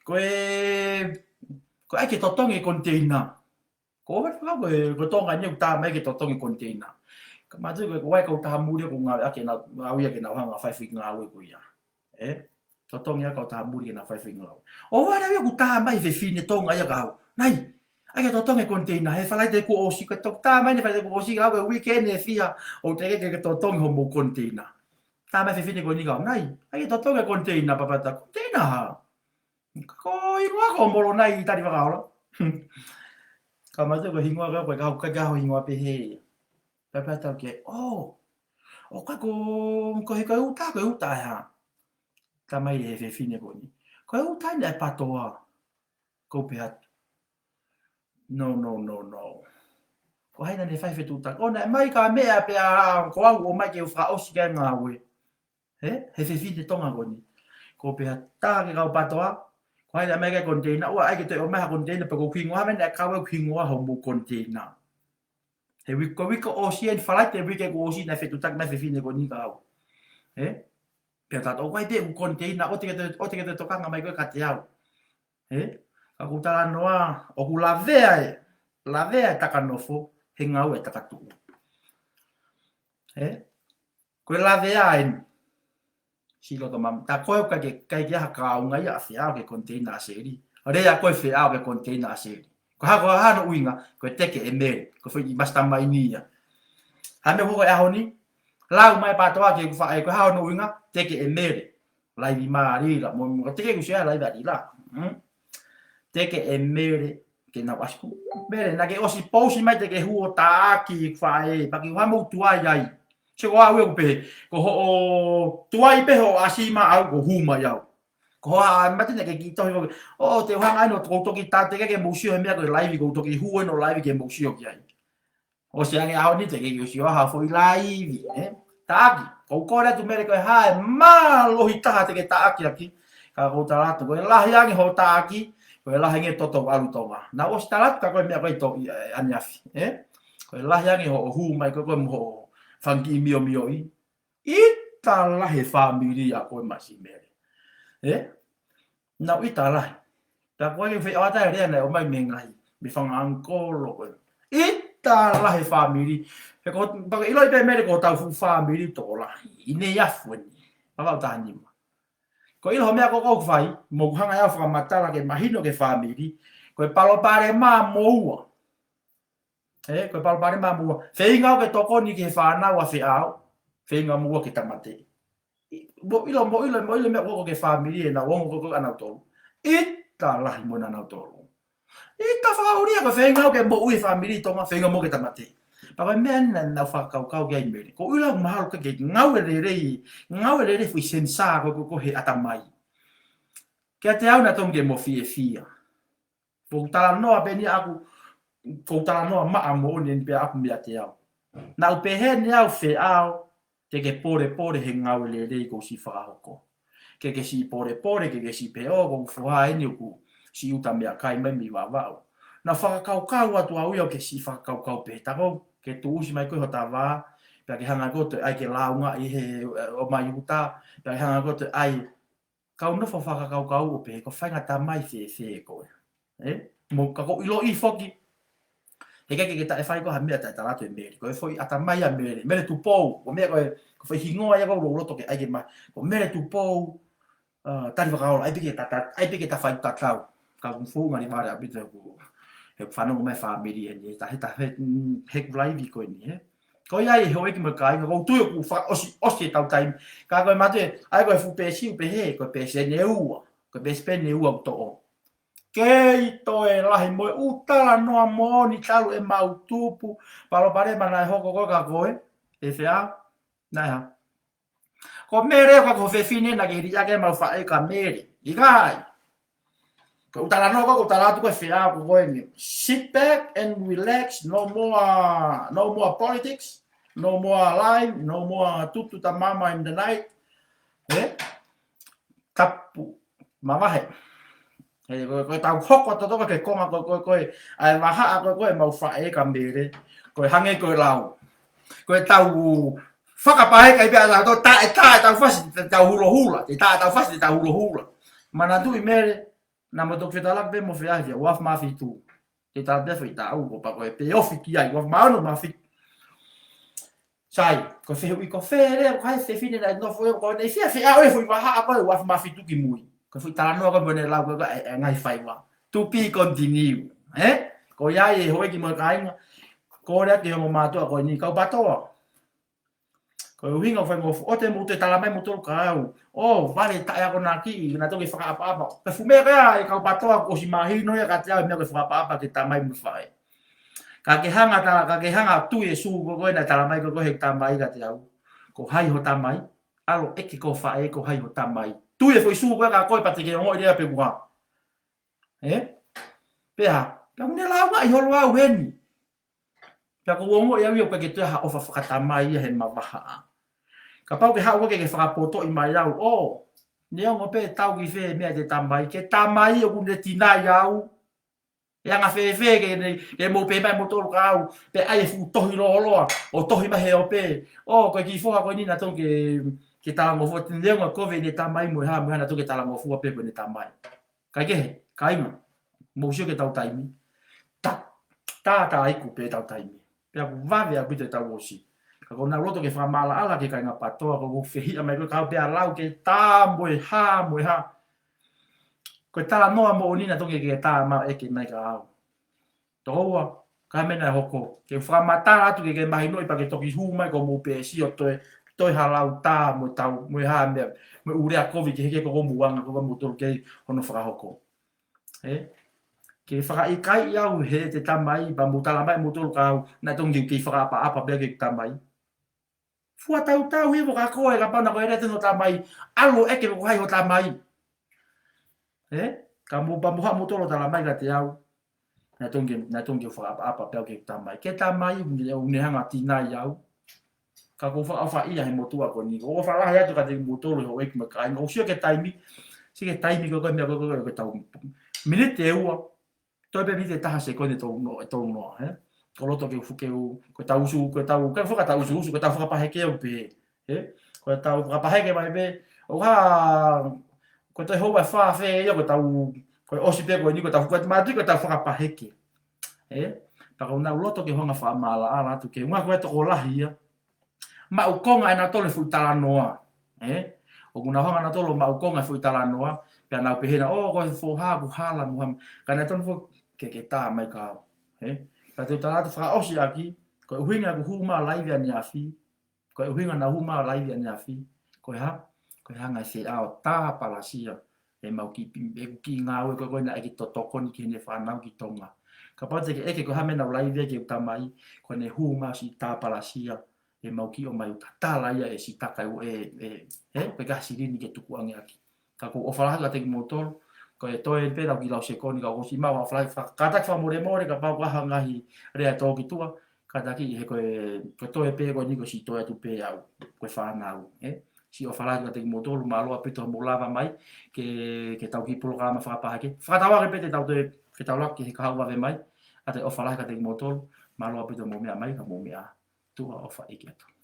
Ko e, ko e ʻai ke totongi e koniteina. Ko e, ko e, ko e Tonga ni ʻoku tā mai ke totongi e koniteina. Ka mātuʻaki ko e, ko e kau taha muli ʻoku ngāueʻaki ʻenau, ngāue ia ke nau hanga fai foʻi ngāue ko ia. Ē? Totongi ʻa e kau taha muli ke nau fai foʻi ngāue. ʻO vale ia ʻoku tā mai e fefine Tonga ia kia au. Nai, ʻai ke totongi e koniteina, he Falaite kuo ʻosi, ka ʻoku tā mai ʻeni he Falaite kuo ʻosi, ka ko e weekend ʻe fiha, ʻoku teʻeki ke, ke totongi homou koniteina. Tā mai e fefine ko eni kia au. Nai, ʻai ke totongi e koniteina, Papata, koniteina hā? Ko e hingoa ko Molonai ʻi Tali Vakaola. Ka mātuʻaki ko e hingoa ko ē, ko e kau, ko e kau hingoa pehē. Papata ke, ʻō. ʻO ka ko, ko e, ko e uta, ko e uta ʻe hā? Tā mai ʻe he fefine ko eni. Ko e uta ʻeni ʻa e PATOA. Ko u pehē atu. No, no, no, no. Ko hai naʻa ne fai e fetuʻutaki? ʻO naʻe ʻomai kia meʻa pea ko au ʻomai ke u fakaʻosi ki ai e ngāue. He, he fefine Tonga ko eni. Ko u pehē atu ki he kau PATOA. Ko hai naʻe ʻomai ki ai e koniteina? ʻOua, ʻai ke toe ʻomai ha koniteina pea ko hoku hingoa, ha meʻa naʻe kau ai hoku hingoa homou koniteina. He uike, ko e uike kuo ʻosi ʻeni, Falaite uike kuo ʻosi naʻe fetuʻutaki mai e fefine ko eni kia au. Ē? Pea tā atu, ʻoku ʻi ai pē hoku koniteina, ʻoua te ke toe, ʻoua te ke toe tokanga mai koe kiate au. Ē? Ka ʻoku ou talanoa, ʻoku lavea e, lavea e taka nofo, he ngāue e taka tuʻu. Ē? Ko e lavea ʻeni. Sio loto mamahi. Tā ko e ʻikai ke, ʻikai ke ʻi ai ha kaunga ia ʻa Feʻao ki he koniteina ʻa Seli. Lea ko ē ʻa Feʻao ki he koniteina ʻa Seli. Ko e hā, ko e hā hono ʻuhinga, ko e teke ʻe Mele. Ko e foʻi mastermind ia. Hame hoko e ʻaho ni, lau mai e PATOA ki heʻeku faʻē, ko e hā hono ʻuhinga, teke ʻe Mele. Laivi mai ʻa Lila, mo, mo, teke ʻeku share laivi ʻa Lila. Hmm? Teke ʻe Mele, ke nau ʻasi ko Mele, naʻa ke ʻosi pousi mai te ke hū ʻo taʻaki ʻeku faʻē, pea ke u hā mo tuai ai. Sio ko au ʻoku pehē, ko hoʻo tuai pē hoʻo ʻasi maʻau, ko u hū mai au. Ko hoʻo ʻā mai te ne ke kiʻi tohi ko ē, ʻo te u hanga ʻeni ʻo toki tā te ke ke mou sio he meʻa ko e laivi, ko u toki hū ʻeni ʻo laivi ke mou sio ki ai. ʻOsi ange ʻaho ni te ke kiʻi ʻosi ʻo ha foʻi laivi, ē? Taʻaki, ko u kole atu Mele ko e hā e mālohi taha te ke taʻaki ʻaki, ka ko u tala atu, ko e lahi ange hoʻo taʻaki, ko e lahi ange e toto ʻalu Tonga. Naʻa ku ʻosi tala atu ka ko e meʻa ko ē ʻi to-, ʻi, ʻaneafi, ē? Ko e lahi ange hoʻo hū mai ko ē ko e mo hoʻo fanga kiʻi miomioʻi. ʻIta lahi e fāmili ʻa koe mo Mele. Ē? Naʻa ku ʻita lahi. Pea ko e fai ʻo ʻata e lea naʻe ʻomai mei he ngaahi, mei he fanga ʻangikolo ko ē. ʻIta lahi e fāmili. He ko, pea ʻiloʻi pē Mele ko hotau fuʻu fāmili tokolahi. ʻI Neiafu ʻeni. Pea ʻoku taha nima. Ko e ʻilo hoʻo meʻa ko ē ʻoku fai, mo u hanga ʻe au ʻo fakamatala ke mahino ki he fāmili. Ko e palopalema moua. Ē, ko e palopalema moua. Feinga au ke tokoni ki he fānau ʻa Feʻao. Feinga moua ke tāmateʻi. ʻI, mo ʻilo, mo ʻilo, mo ʻilo meʻa ko ē ki he fāmili ʻenau ongo ko ē ʻanautolu. ʻIta lahi mo ʻanautolu. ʻIta fakaʻulia ko e feinga au ke moʻui e fāmili Tonga, feinga moua ke tāmateʻi. Pea ko e meʻa ʻeni naʻa, naʻa ku fakakaukau ki ai Mele. Ko u ʻilo mahalo ke, ke ngāue lelei, ngāue lelei foʻi sensa ko ē, ko ē, ko ē he ʻatamai. Kiate au naʻe tonu ke mo fiefia. Ko u talanoa pē ʻeni ʻaʻaku, ko u talanoa maʻa moʻoni ʻeni pē ʻaʻaku meiate au. Naʻa ku pehē ʻeni au Feʻao, Ke ke polepole he ngāue lelei kuo ʻosi fakahoko. Ke ke siʻi polepole, ke ke siʻi pehē ʻoku ou foha eni ʻoku siʻi uta meʻakai mai mei Vavaʻu. Naʻa ku fakakaukau atu au ia ʻoku ke siʻi fakakaukau pē, tā ko ē ke tuʻusi mai koe hota vā, pea ke hanga koe ʻo toe ʻai ke lāunga ʻi he, ē, ʻomai uta, pea ke hanga koe ʻo toe ʻai. Kau nofo fakakaukau ʻo pehē, ko e faʻahinga tamai fēfē koe. Ē? Mo ka ko e ʻiloʻi foki. He ʻikai ke ke taʻe fai ko ha meʻa taʻe tala atu ʻe Mele. Ko e foʻi ʻatamai ʻa Mele. Mele Tupou. Ko e meʻa ko e, ko e foʻi hingoa ia ʻoku ou loto ke ʻai ke ma-. Ko Mele Tupou, ā, Talifakaola, ʻai pē ke ta-, ta-, ʻai pē ke ta fai tatau. Ka ʻoku fuʻu ngali vale ʻaupito he ʻoku, he ʻoku fanongo mai e fāmili eni, he ta-, he ta-, he, mm, he ʻoku laivi ko eni, ē. Ko ia ai e houʻeiki mo e kāinga, ʻoku ou tui ʻoku fa-, ʻosi, ʻosi ʻetau taimi. Ka ko e mate, ʻai ko e fuʻu peesi ʻoku pehē, ko e peesi ʻe ua, ko e peesi pē ʻe ua ʻoku toʻo. Kei toe lahi mo e ʻū talanoa moʻoni talu ʻemau tupu, palopalema naʻe hoko ko ē kia koe, ʻe Feau, naʻe hā. Ko Mele, ko e fefine naʻa ke liʻaki ʻemau faʻē kia Mele. ʻIkai. Ko e ʻū talanoa ko ē, ko e tala atu ko ē ʻe Feau ko eni. Sit back and relax, no more, no more politics, no more lying, no more tutu tamama in the night. Ē? Tapu, mavahe. He ko, ko ʻetau hoko atu ko ē ki he konga ko, ko, ko ē, ʻa e vahaʻa ko, ko ē ʻemau faʻē kia Mele. Ko e hangē ko e lau. Ko ʻetau fakapaheke ai pē ʻa tautolu, tā, tā ʻetau fasi, te tau hulohula, te tā ʻetau fasi, te tau hulohula. Manatuʻi Mele, naʻa mo toki fetalaki pē mo Feau, ua afe mā fitu. Te tā pē foʻi taʻu, ko pa ko e pē ofi ki ai, ua afe mā ono mā fitu. Sai, ko e fehuʻi ko fē leva, ko hai e fefine naʻe nofo ē, ko ʻene fie fie ʻa e foʻi vahaʻa ko ē, ua afe mā fitu ki mui. Ko e foʻi talanoa ko ē mo ʻene lau ko ē, ʻa e, ʻa e ngaahi faiva. To be continue, ē? Ko ia ai e houʻeiki mo e kāinga, ko e lea ki he ongo mātuʻa ko eni, kau PATOA. Ko e ʻuhinga ʻoku fai mo fu-, ʻoua te mou toe talamai moutolu kia au. ʻO, vale taʻeakonaki, naʻa tau ke fakaʻapaʻapa. Pea fuʻu meʻa ko ia e kau PATOA kuo ʻosi mahino ia kiate au e meʻa ko e fakaʻapaʻapa ki he tamai mo e faʻē. Ka ke hanga ta-, ka ke hanga tui e sū ko ē naʻe talamai ko ē ʻe he tamai kiate au. Ko hai ho tamai? ʻAlu ʻeke ki ho faʻē ko hai ho tamai. Tui e foʻi sū ko ē kia koe pea te ke ongoʻi leva pe kuo hā. Ē? Pea, pea ʻoku ne lāungaʻi holo au heni. Pea ʻoku ou ongoʻi au ia ʻoku ʻikai ke toe ha ʻofa fakatamai ia he mavahaʻa. Kapau ke haʻu koe ke ke fakapotoʻi mai au, ʻo, neongo pē tau ki fē meʻa ʻa e tamai, ko e tamai ʻoku ne tinai au. ʻE anga fēfē ke ne, ke mou pehē mai moutolu kia au, pea ʻai e fuʻu tohi lōloa, ʻo tohi mai he ope. ʻO, ko e kiʻi foha ko eni naʻa tau ke, ke talangofua, neongo ʻoku kovi ʻene tamai mo e hā, mo e hā naʻa tau ke talangofua pē ko ʻene tamai. Kae kehe, kāinga, mou sio ki heʻetau taimi. Tā, tā, tā iku pē ʻetau taimi. Pea ʻoku vave ʻaupito ʻetau ʻosi. Ka ʻoku ou loto ke fakamaʻalaʻala ki he kāinga PATOA, ko ʻeku fehiʻa mai ko e kau pea lau ke tā mo e hā, mo e hā. Ko e talanoa moʻoni naʻa tau ke ke tā maʻu ʻeke mai kia au. Tokoua, ka mena e hoko. Ke fakamatala atu ke ke mahinoʻi pea ke toki hū mai ko mou peesi ʻo toe, toe ha lau tā mo e tau, mo e hā meʻa, mo e ʻū lea kovi ke heke ko ko mou anga ko ko mou tolu kei hono fakahoko. Ē? Ke fakaʻikaiʻi au heʻete tamai, pea mou talamai moutolu kia au, naʻa tau ke kei fakaʻapaʻapa pea ki heʻeku tamai. Fua tautau hifo kia koe, kapau naʻa ko e lea ʻa ho tamai, ʻalu ʻeke ko hai ho tamai. Ē? Ka mou pea mou haʻu moutolu ʻo talamai kiate au. Naʻa tau ke, naʻa tau ke fakaʻapaʻapa pea ki heʻeku tamai. Ko e tamai ʻoku ne, ʻoku ne hanga tinai au. Ka ʻoku ou fakaʻofaʻia he motuʻa ko eni. ʻOku ou ʻofa lahi atu kiate kimoutolu houʻeiki mo e kāinga. ʻOku ou sio ki he taimi. Sio ki he taimi ko e, ko e meʻa ko e, ko e, ko ʻetau miniti ʻe ua. Toe pē miniti ʻe taha sekondi ʻe tolu noa, ʻe tolu noa, ē? ʻOku ou loto ke u fuʻu ke u, ko ʻetau usu, ko ʻetau, ʻikai ko e fakaʻusuʻusu, ko ʻetau fakapahekeʻi au pē, ē? Ko ʻetau fakapaheke mai pē, ʻo hā, ko e toe houa ʻe fā fē ia, ko ʻetau, ko e ʻosi pē ko eni, ko ʻetau, ko e mati, ko ʻetau fakapaheke. Ē? Pea ʻoku ou loto ke u hanga ʻo fakamaʻalaʻala atu ke, ʻuhinga ko e tokolahi ia, maʻu konga ʻe nautolu e foʻi talanoa. Ē? ʻOku nau hanga nautolu ʻo maʻu konga e foʻi talanoa, pea nau pehē na, ʻo, ko e foha ʻoku hala mo hā. Ka nautolu foki ke ke tā mai kia au. Ē? Pea te u tala atu fakaʻosi ʻaki, ko e ʻuhinga ʻeku hū mai ʻo laivi ʻaneafi, ko e ʻuhinga naʻa ku hū mai ʻo laivi ʻaneafi, ko e hā? Ko e hanga ʻe Feau ʻo tāpalasia ʻemau kiʻi, ʻeku kiʻi ngāue ko ē ko ē naʻe ʻikai ke totokoni ki heʻene fānau ki Tonga. Kapau te ke ʻeke ko e hā meʻa naʻa ku laivi ai ki heʻeku tamai, ko ʻene hū mai ʻo siʻi tāpalasia ʻemau kiʻi ʻomai uta. Tala ia ʻe Sitaka ʻe, ʻe, ʻe, ʻe, ʻikai ha silini ke tukuange ʻaki. Ka ʻoku ou ʻofa lahi atu kiate kimoutolu, ko e toe pē lau kiʻi lau sekondi, ka ʻoku ou siʻi maʻu ha ʻofa lahi, faka-, kātaki fakamolemole, kapau ko ha ngaahi lea tō ki tuʻa, Kātaki he ko e, ko e toe pē ko eni ko e siʻi toe atu pē au, ko e fānau, ē? Siʻi ʻofa lahi kiate kimoutolu, mālō ʻaupito hoʻomou lava mai, ke, ke tau kiʻi polokalama fakapā hake. Fakatauange pē te tau toe, ke tau laka ki he kahaʻu vave mai, ʻa e ʻofa lahi kiate kimoutolu, mālō ʻaupito hoʻomou meʻa mai, ka mou meʻa ā. Tuʻa ʻofa ʻeiki atu.